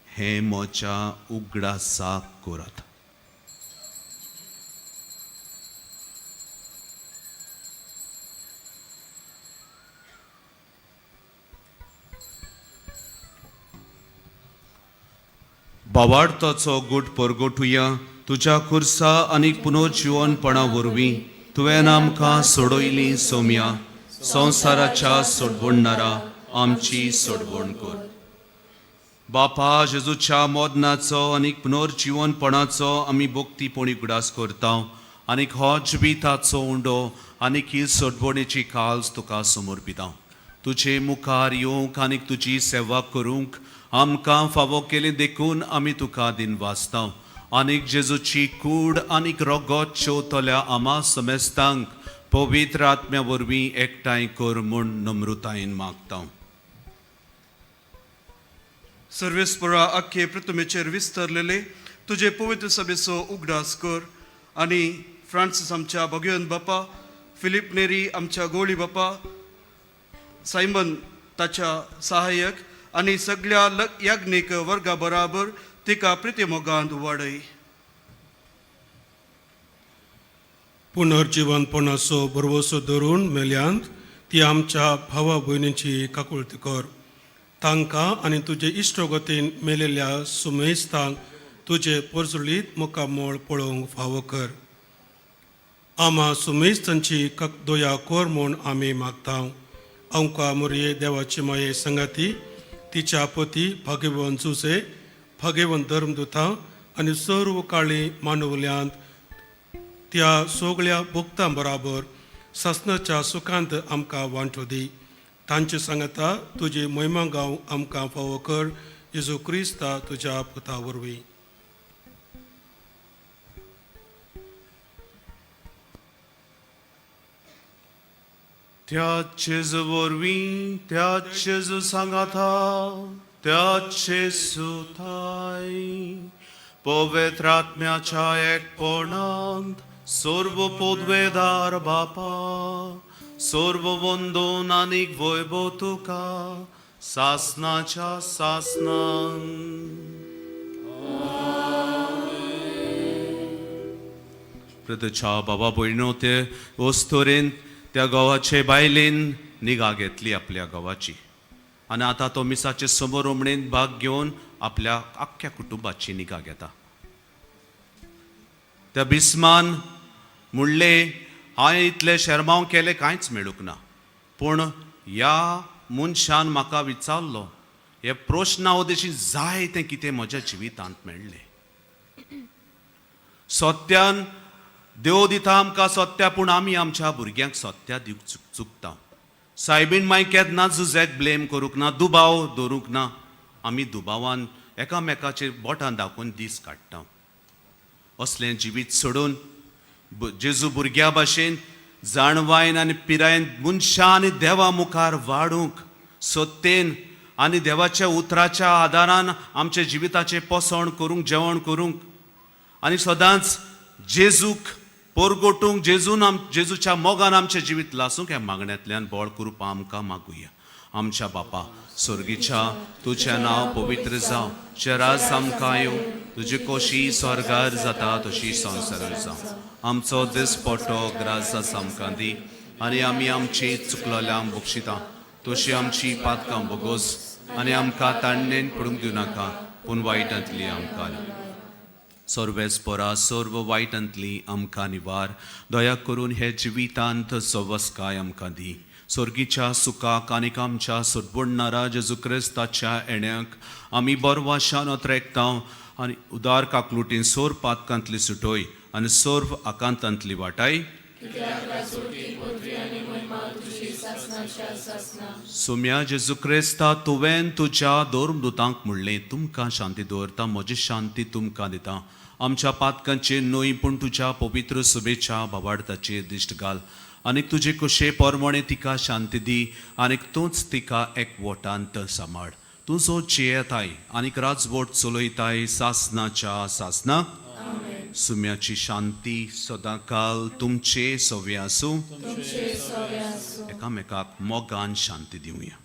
हें म्हज्या उगडासाक करात. बावार्थाचो गुट परगटुया, तुज्या खुर्सा आनी पुनर्जिवनपणा वरवीं तुवें आमकां सोडयली सोम्या, संवसाराच्या सोडवणणारा आमची सोडवण कर. बापा जेजूच्या मरणाचो आनी पुनर्जिवनपणाचो आमी भक्तीपणी उगडास करता आनी हो जिविताचो उंडो आनी ही सोडवणेची काल्स तुका समर्पिता. तुजे मुखार येवंक आनी तुजी सेवा करूंक आमकां फावो केली देखून आमी तुका दिन वाचता. आनीक जेजूची कूड आनीक रगत चेवतल्या आमा समेस्तांक पवित्र आत्म्या वरवीं एकठांय कर म्हूण नम्रतायेन मागता. सर्वेस्परा आख्खे पृथ्वीचेर विस्तरलेले तुजे पवित्र सभेचो उगडास कर आनी फ्रांसीस आमच्या भगवंत बापा, फिलीप नेरी आमच्या गोळी बापा, सायमन ताच्या सहाय्यक आनी सगळ्या याज्ञीक वर्गा बराबर तिका प्रितीमोगांत वाडय. पुनर्जिवनपणाचो भरवसो धरून मेल्यांत ती आमच्या भावा भयणीची काकुळती कर. तांकां आनी तुजे इश्टगतीन मेलेल्या सुमेस्तांक तुजे परजुळीत मुखामळ पळोवंक फावो कर. आमा सुमेस्तांची दया कर म्हूण आमी मागता. आमकां मोरये देवाची माये संगाती तिच्या पती भाग्यवंत जुसे, भाग्यवंत धर्मदुतां आनी सर्व काळी मानवल्यांत त्या सगळ्या भक्तां बराबर सासणाच्या सुखांत आमकां वांटो दी. तांचे सांगता तुजी महिमा गांव आमकां फावो कर, जेजू क्रिस्ता तुज्या पुता वरवीं. त्या जेजू वरवीं, त्या जेजू सांगाता, त्या जेजू थाय पवित्र आत्म्याच्या एकपणांत सर्व पदवेदार बापा, सर्व वंदन आनीक वैभव तुका सासनाच्या सासनान. प्रदच्या बाबा भयणो ते वस्तुरेन त्या गांवाचे बायलेन निगा घेतली आपल्या गांवाची आनी आतां तो मिसाचे समोर उमणेन भाग घेवन आपल्या आख्ख्या कुटुंबाची निगा घेता. त्या बिस्मान म्हणलें, हांवें इतलें शेरमांव केलें कांयच मेळूंक ना, पूण ह्या मनशान म्हाका विचारलो हे प्रश्ना उदेशी जाय तें कितें म्हज्या जिवितांत मेळ्ळें. सत्यान देव दिता आमकां सत्या, पूण आमी आमच्या भुरग्यांक सत्या दिवंक चुकता. सायबीन मागीर केन्ना जुझॅक ब्लेम करूंक ना, दुबाव दवरूंक ना, आमी दुबावान एकामेकाचेर बोटां दाखोवन दीस काडटा. असलें जिवीत सोडून जेजू भुरग्या भाशेन जाणवायन आनी पिरायेन मनशां आनी देवा मुखार वाडूंक सत्तेन आनी देवाच्या उतराच्या आदारान आमच्या जिविताचें पोसण करूंक, जेवण करूंक आनी सदांच जेजूक परगटूंक, जेजून जेजूच्या मोगान आमचें जिवीत लासूंक ह्या मागण्यांतल्यान बळ करुपा आमकां मागुया. आमच्या बापा स्वर्गीच्या तुजें नांव पवित्र जावं, तुजें राज आमकां येवं, तुजी कोशी स्वर्गार जाता तशी संवसारार जावं. आमचो दिसपट्टो ग्रास आमकां दी आनी आमी आमची चुकलोल्यांक बक्षिता तशी आमची पातकां बोगोस आनी आमकां ताणणेन पडूंक दिवनाका पूण वायटांतली आमकां सर्वेस्परा सर्व वायटांतली आमकां निवार, दया करून हे जिवितांत सवस्काय आमकां दी. स्वर्गीच्या सुखाक आनीक आमच्या सोदबोडणारा जेजू क्रिस्ताच्या येण्याक आमी बरवाशान अत्रेकता आनी उदार काकलुटीन सोर पातकांतली सुटोय आनी सर्व आकांतांतली वाटाय. सोम्या जेजू क्रिस्ता तुवें तुज्या धर्मदुतांक म्हणलें, तुमकां शांती दवरता, म्हजी शांती तुमकां दिता. आमच्या पातकांचेर न्हय पूण तुज्या पवित्र सुबेच्या भावार्थाचेर दिश्ट घाल आनीक तुजे कुशे पोरमोणे तिका शांती दी आनीक तूंच तिका एकवटांत सांबाळ. तूं जो जियेताय आनीक राजवट चलयताय सासनाच्या सासना. सुम्याची शांती सदांकाल तुमचे सवे आसूं. एकामेकाक मोगान शांती दिवया.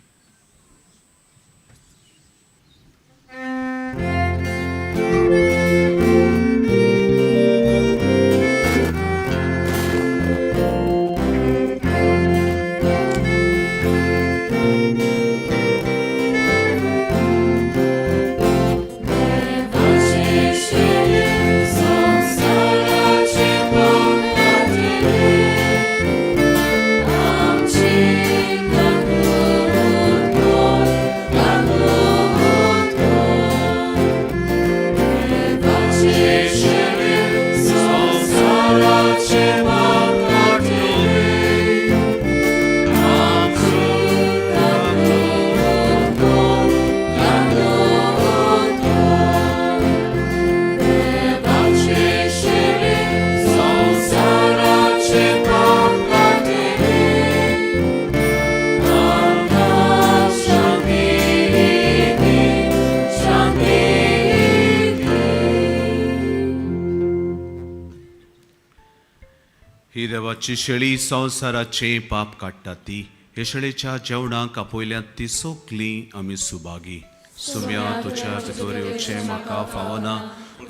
ही देवाची शेळी संवसाराचे पाप काडटा ती हे शेळेच्या जेवणाक आपयल्यात ती सोकली आमी सुभागी. सुम्या तुज्या भितर येवचें म्हाका फावना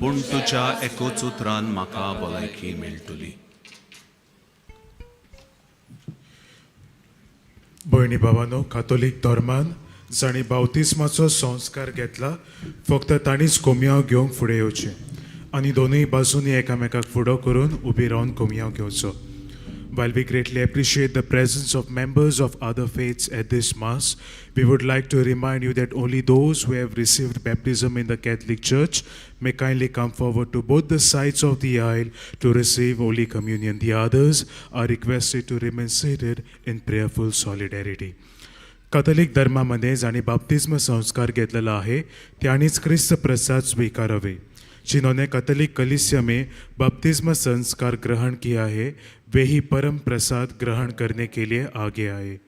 पूण तुज्या एकूच उतरान म्हाका भलायकी मेळटली. भयणी भावानो, कातोलीक धर्मान जांणी बावतिस्माचो संस्कार घेतला फक्त तांणीच कोमयांव घेवंक फुडें येवचें आनी दोनूय बाजूंनी एकामेकाक फुडो करून उबी रावन कोमयांव घेवचो. While we greatly appreciate the presence of members of other faiths at this Mass, we would like to remind you that only those who have received baptism in the Catholic Church may kindly come forward to both the sides of the aisle to receive Holy Communion. The others are requested to remain seated in prayerful solidarity. Catholic धर्मामध्ये जांणी बाप्तिस्म संस्कार घेतलेला आहे त्यांनीच क्रिस्त प्रसाद स्वीकारावे. जिन्होंने Catholic कलीसिया में बपतिस्मा संस्कार ग्रहण किया है वे ही परम प्रसाद ग्रहण करने के लिए आगे आए.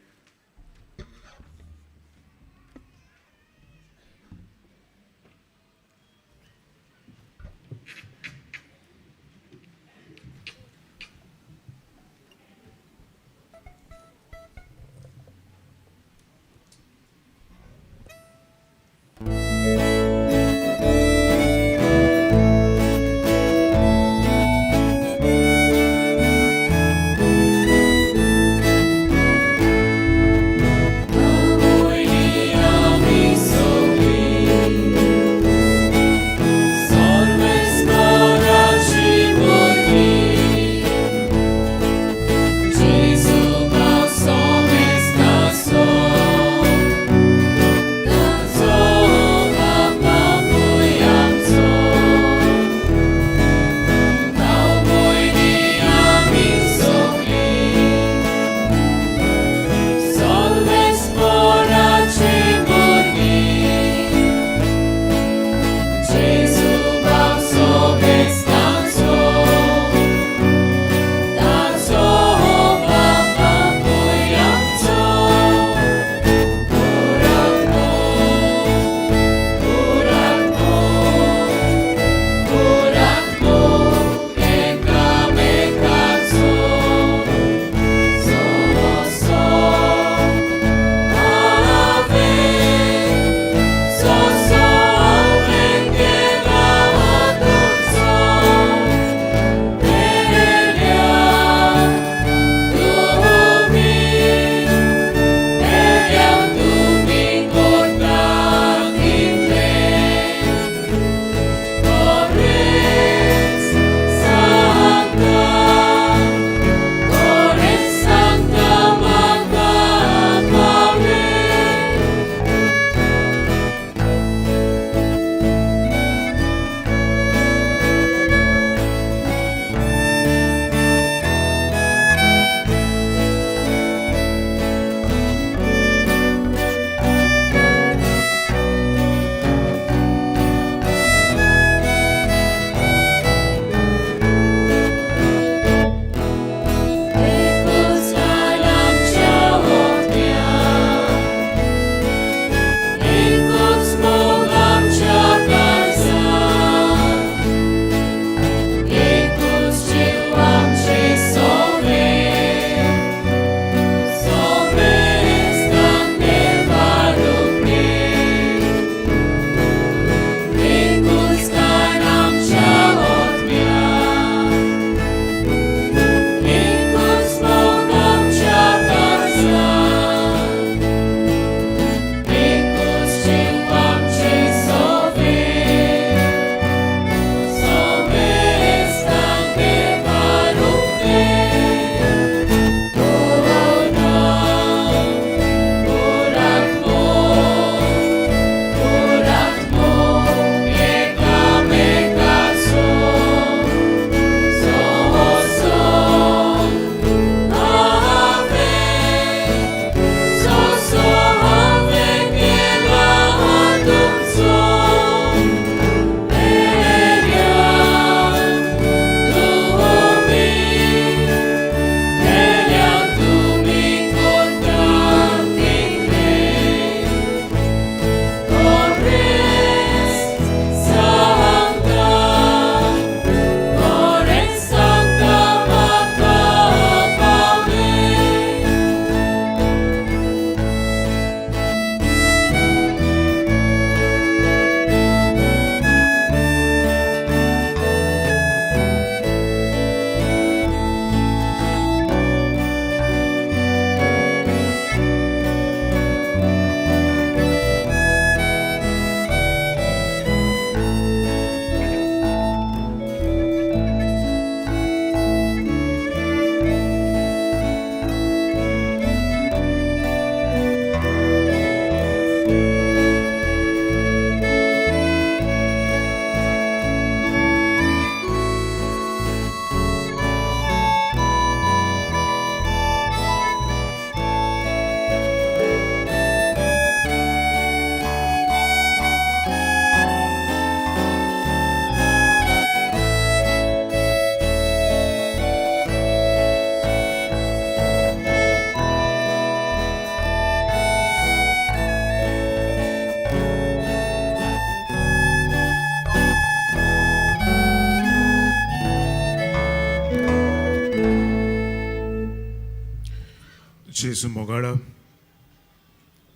जेजू मोगाळा,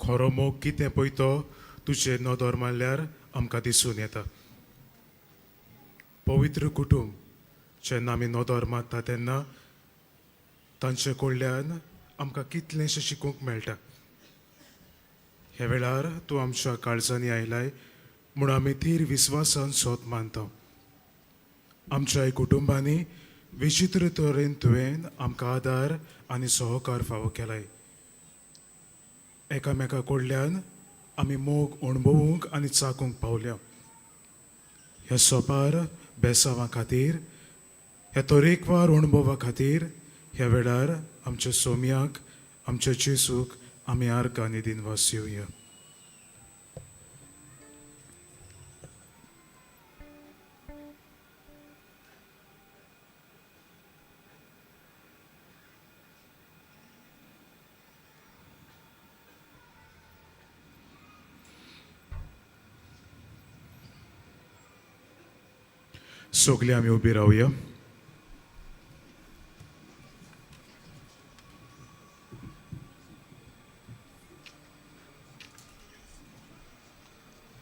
खरो मोग कितें पळय तो तुजेर नदर मारल्यार आमकां दिसून येता. पवित्र कुटूंब जेन्ना आमी नदर मारता तेन्ना तांचे कडल्यान आमकां कितलेंशें शिकूंक मेळटा. ह्या वेळार तूं आमच्या काळजांनी आयलाय म्हूण आमी थीर विस्वासान सोद मानता. आमच्या कुटुंबांनी विचित्र तरेन तुवें आमकां आदार आनी सहकार फावो केलाय. एकामेका कडल्यान आमी मोग अणभवूंक आनी चाकूंक पावल्या. ह्या सोपार बेसांवा खातीर, ह्या तरेकवार अणभवा खातीर ह्या वेळार आमच्या सोम्याक, आमच्या जेजूक आमी आर्गां आनी दिनवास येवया. सगळीं आमी उबी रावया.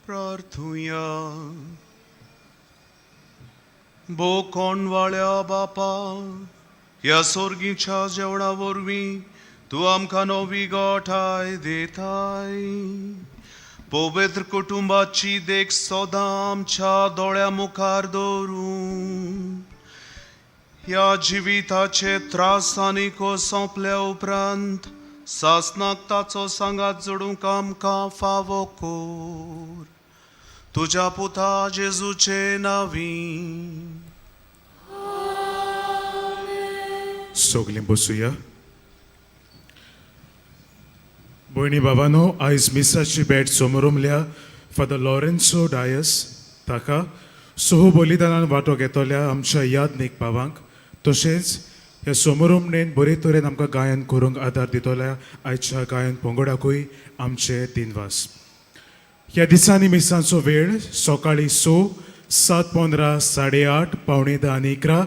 प्रार्थुया. बोकोणवाळ्या बापा, ह्या सोर्गीच्या जेवणा वरवीं तूं आमकां नवी गोठाय दिताय. पवित्र कुटुंबाची देख सदां आमच्या दोळ्या मुखार दवरूं. ह्या जिविताचे त्रास आनी सोंपल्या उपरांत सासनाक ताचो सांगात जोडूंक आमकां फावो कोर, तुज्या पुता जेजूचे नांवी. सगळीं बसुया. भयणी बाबानो, आयज मिसाची भेट समोरमल्या फादर लॉरेन्सो डायस ताका सोह बलिदानान वांटो घेतल्या आमच्या यादनीक भावांक, तशेंच ह्या समोरमणेन बरे तरेन आमकां गायन करूंक आदार दितल्या आयच्या गायन पंगडाकूय आमचे दिनवास. ह्या दिसांनी मिसांचो वेळ सकाळीं 6, 7:15, 8:30, 9:45 आनी 11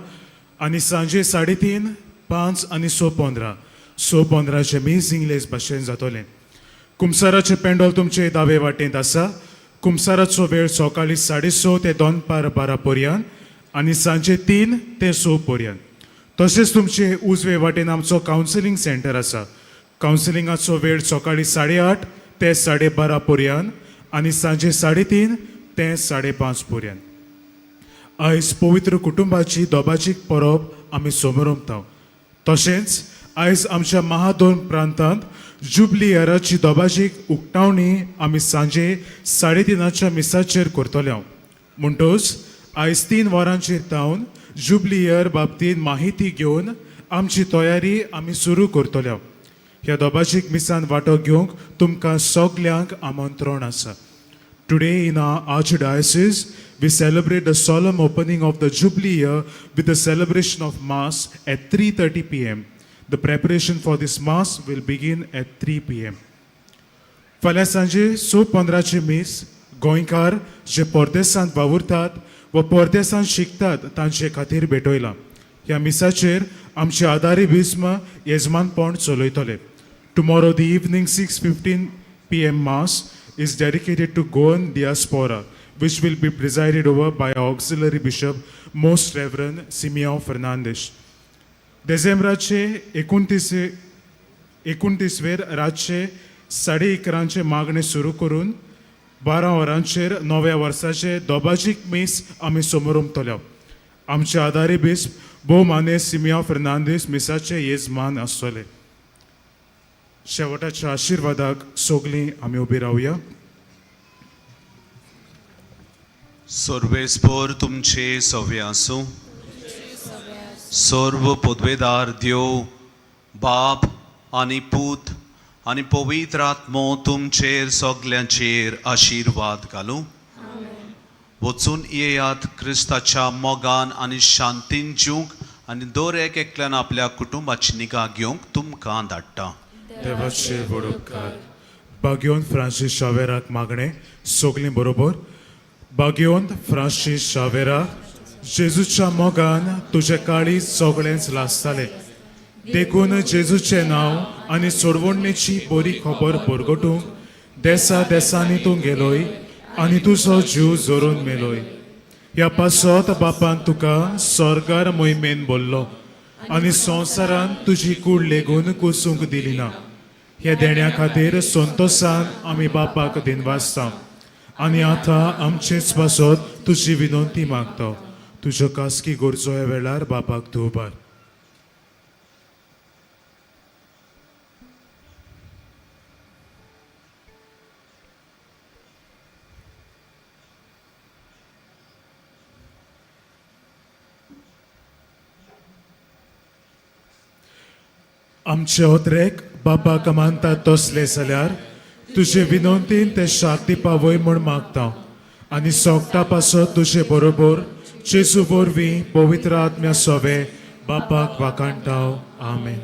आनी सांजे 3:30, 5 आनी 6:15. 6:15 मीस इंग्लीश भाशेन जातलें. कुमसाराचें पेंडोल तुमचे दावे वाटेंत आसा. कुमसाराचो वेळ सकाळीं 6:30 ते दनपार 12 पर्यंत आनी सांजे 3 ते 6 पर्यंत. तशेंच तुमचे उजवे वाटेन आमचो कावन्सिलींग सेंटर आसा. कावन्सिलिंगाचो वेळ सकाळीं 8:30 ते 12:30 पर्यंत आनी सांजे 3:30 ते 5:30 पर्यंत. आयज पवित्र कुटुंबाची दोबाजीक परब आमी समोरमता. तशेंच आयज आमच्या महादोन प्रांतांत जुबली इयराची दोबाजीक उक्तावणी आमी सांजे 3:30 मिसाचेर करतले. म्हणटच आयज 3 वरांचेर तावन जुबली इयर बाबतींत माहिती घेवन आमची तयारी आमी सुरू करतले. ह्या दोबाजीक मिसान वांटो घेवंक तुमकां सगल्यांक आमंत्रण आसा. Today in our Archdiocese, we celebrate the solemn opening of the Jubilee year with the celebration of Mass at 3:30 p.m. The preparation for this Mass will begin at 3 p.m. फाल्यां सांजे 6:15 मीस गोंयकार जे परदेसांत वावुरतात वा परदेसांत शिकतात तांचे खातीर भेटयलां. ह्या मिसाचेर आमचे आदारी बिस्म येजमानपण चलयतले. Tomorrow the evening 6:15 p.m. Mass is dedicated to Goan diaspora, which will be presided over by our auxiliary bishop, Most Reverend Simeon Fernandes. देझेंब्राचे 29वेर रातचे 11:30 मागणें सुरू करून 12 वरांचेर नव्या वर्साचे दोबाजीक मीस आमी समोरमतले. आमचे आदारी बिस्प भोव माने सिमिया फर्नांडीस मिसाचे येजमान आसतले. शेवटाच्या आशिर्वादाक सगळीं आमी उबी रावया. सर्वेस्पोर तुमचे सवे आसूं. सर्व पदवेदार देव बाप आनी पूत आनी पवित्र आत्मो तुमचेर सगल्यांचेर आशिर्वाद घालूं. वचून येयात क्रिस्ताच्या मोगान आनी शांतीन जिवंक आनी दर एक एकल्यान आपल्या कुटुंबाची निगा घेवंक तुमकां धाडटा. देवाचे व्हड उपकार. बागयोन फ्रांसीस शावेराक मागणें सगळीं बरोबर. बागयोन फ्रांसीस शावेरा, जेजूच्या मोगान तुजें काळीज सगळेंच लासतालें. देखून जेजूचें नांव आनी सोडवणेची बरी खबर परगटूंक देसा देसांनी तूं गेलोय आनी तुजो जीव जोरून मेलोय. ह्या पासत बापान तुका स्वर्गार मोहिमेन बोल्लो आनी संवसारान तुजी कूड लेगून कुसूंक दिली ना. ह्या देण्या खातीर संतोसान आमी बापाक दिनवासता आनी आतां आमचेच पासत तुजी विनंती मागता. तुज्यो खासगी गरजो ह्या वेळार बापाक तूं उबार. आमचे ओतरेक बापाक मानता तसले जाल्यार तुजे विनंतीन ते शांती पावय म्हूण मागता आनी सोगटा पासत तुजे बरोबर जेजू वरवीं पवित्र आत्म्या सोवे बापाक वाखाणटा. आमेन.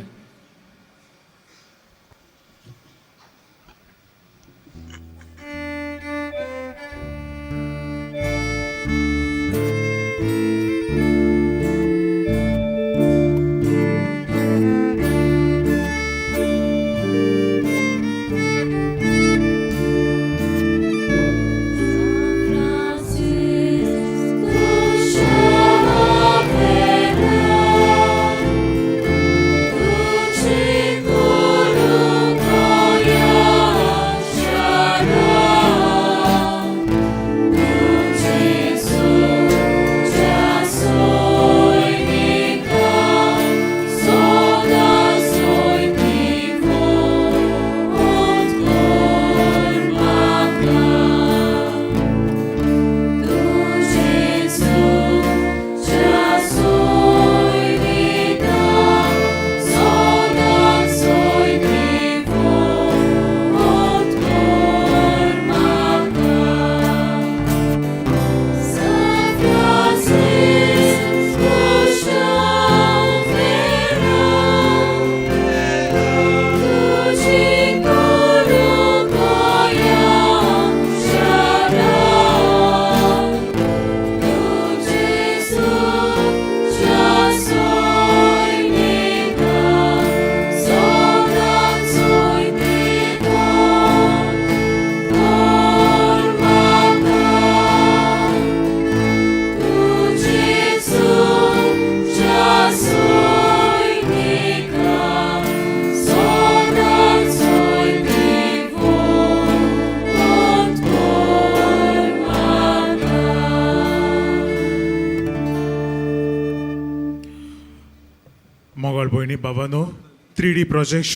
मोगाळ भयणी बाबानो, 3D projection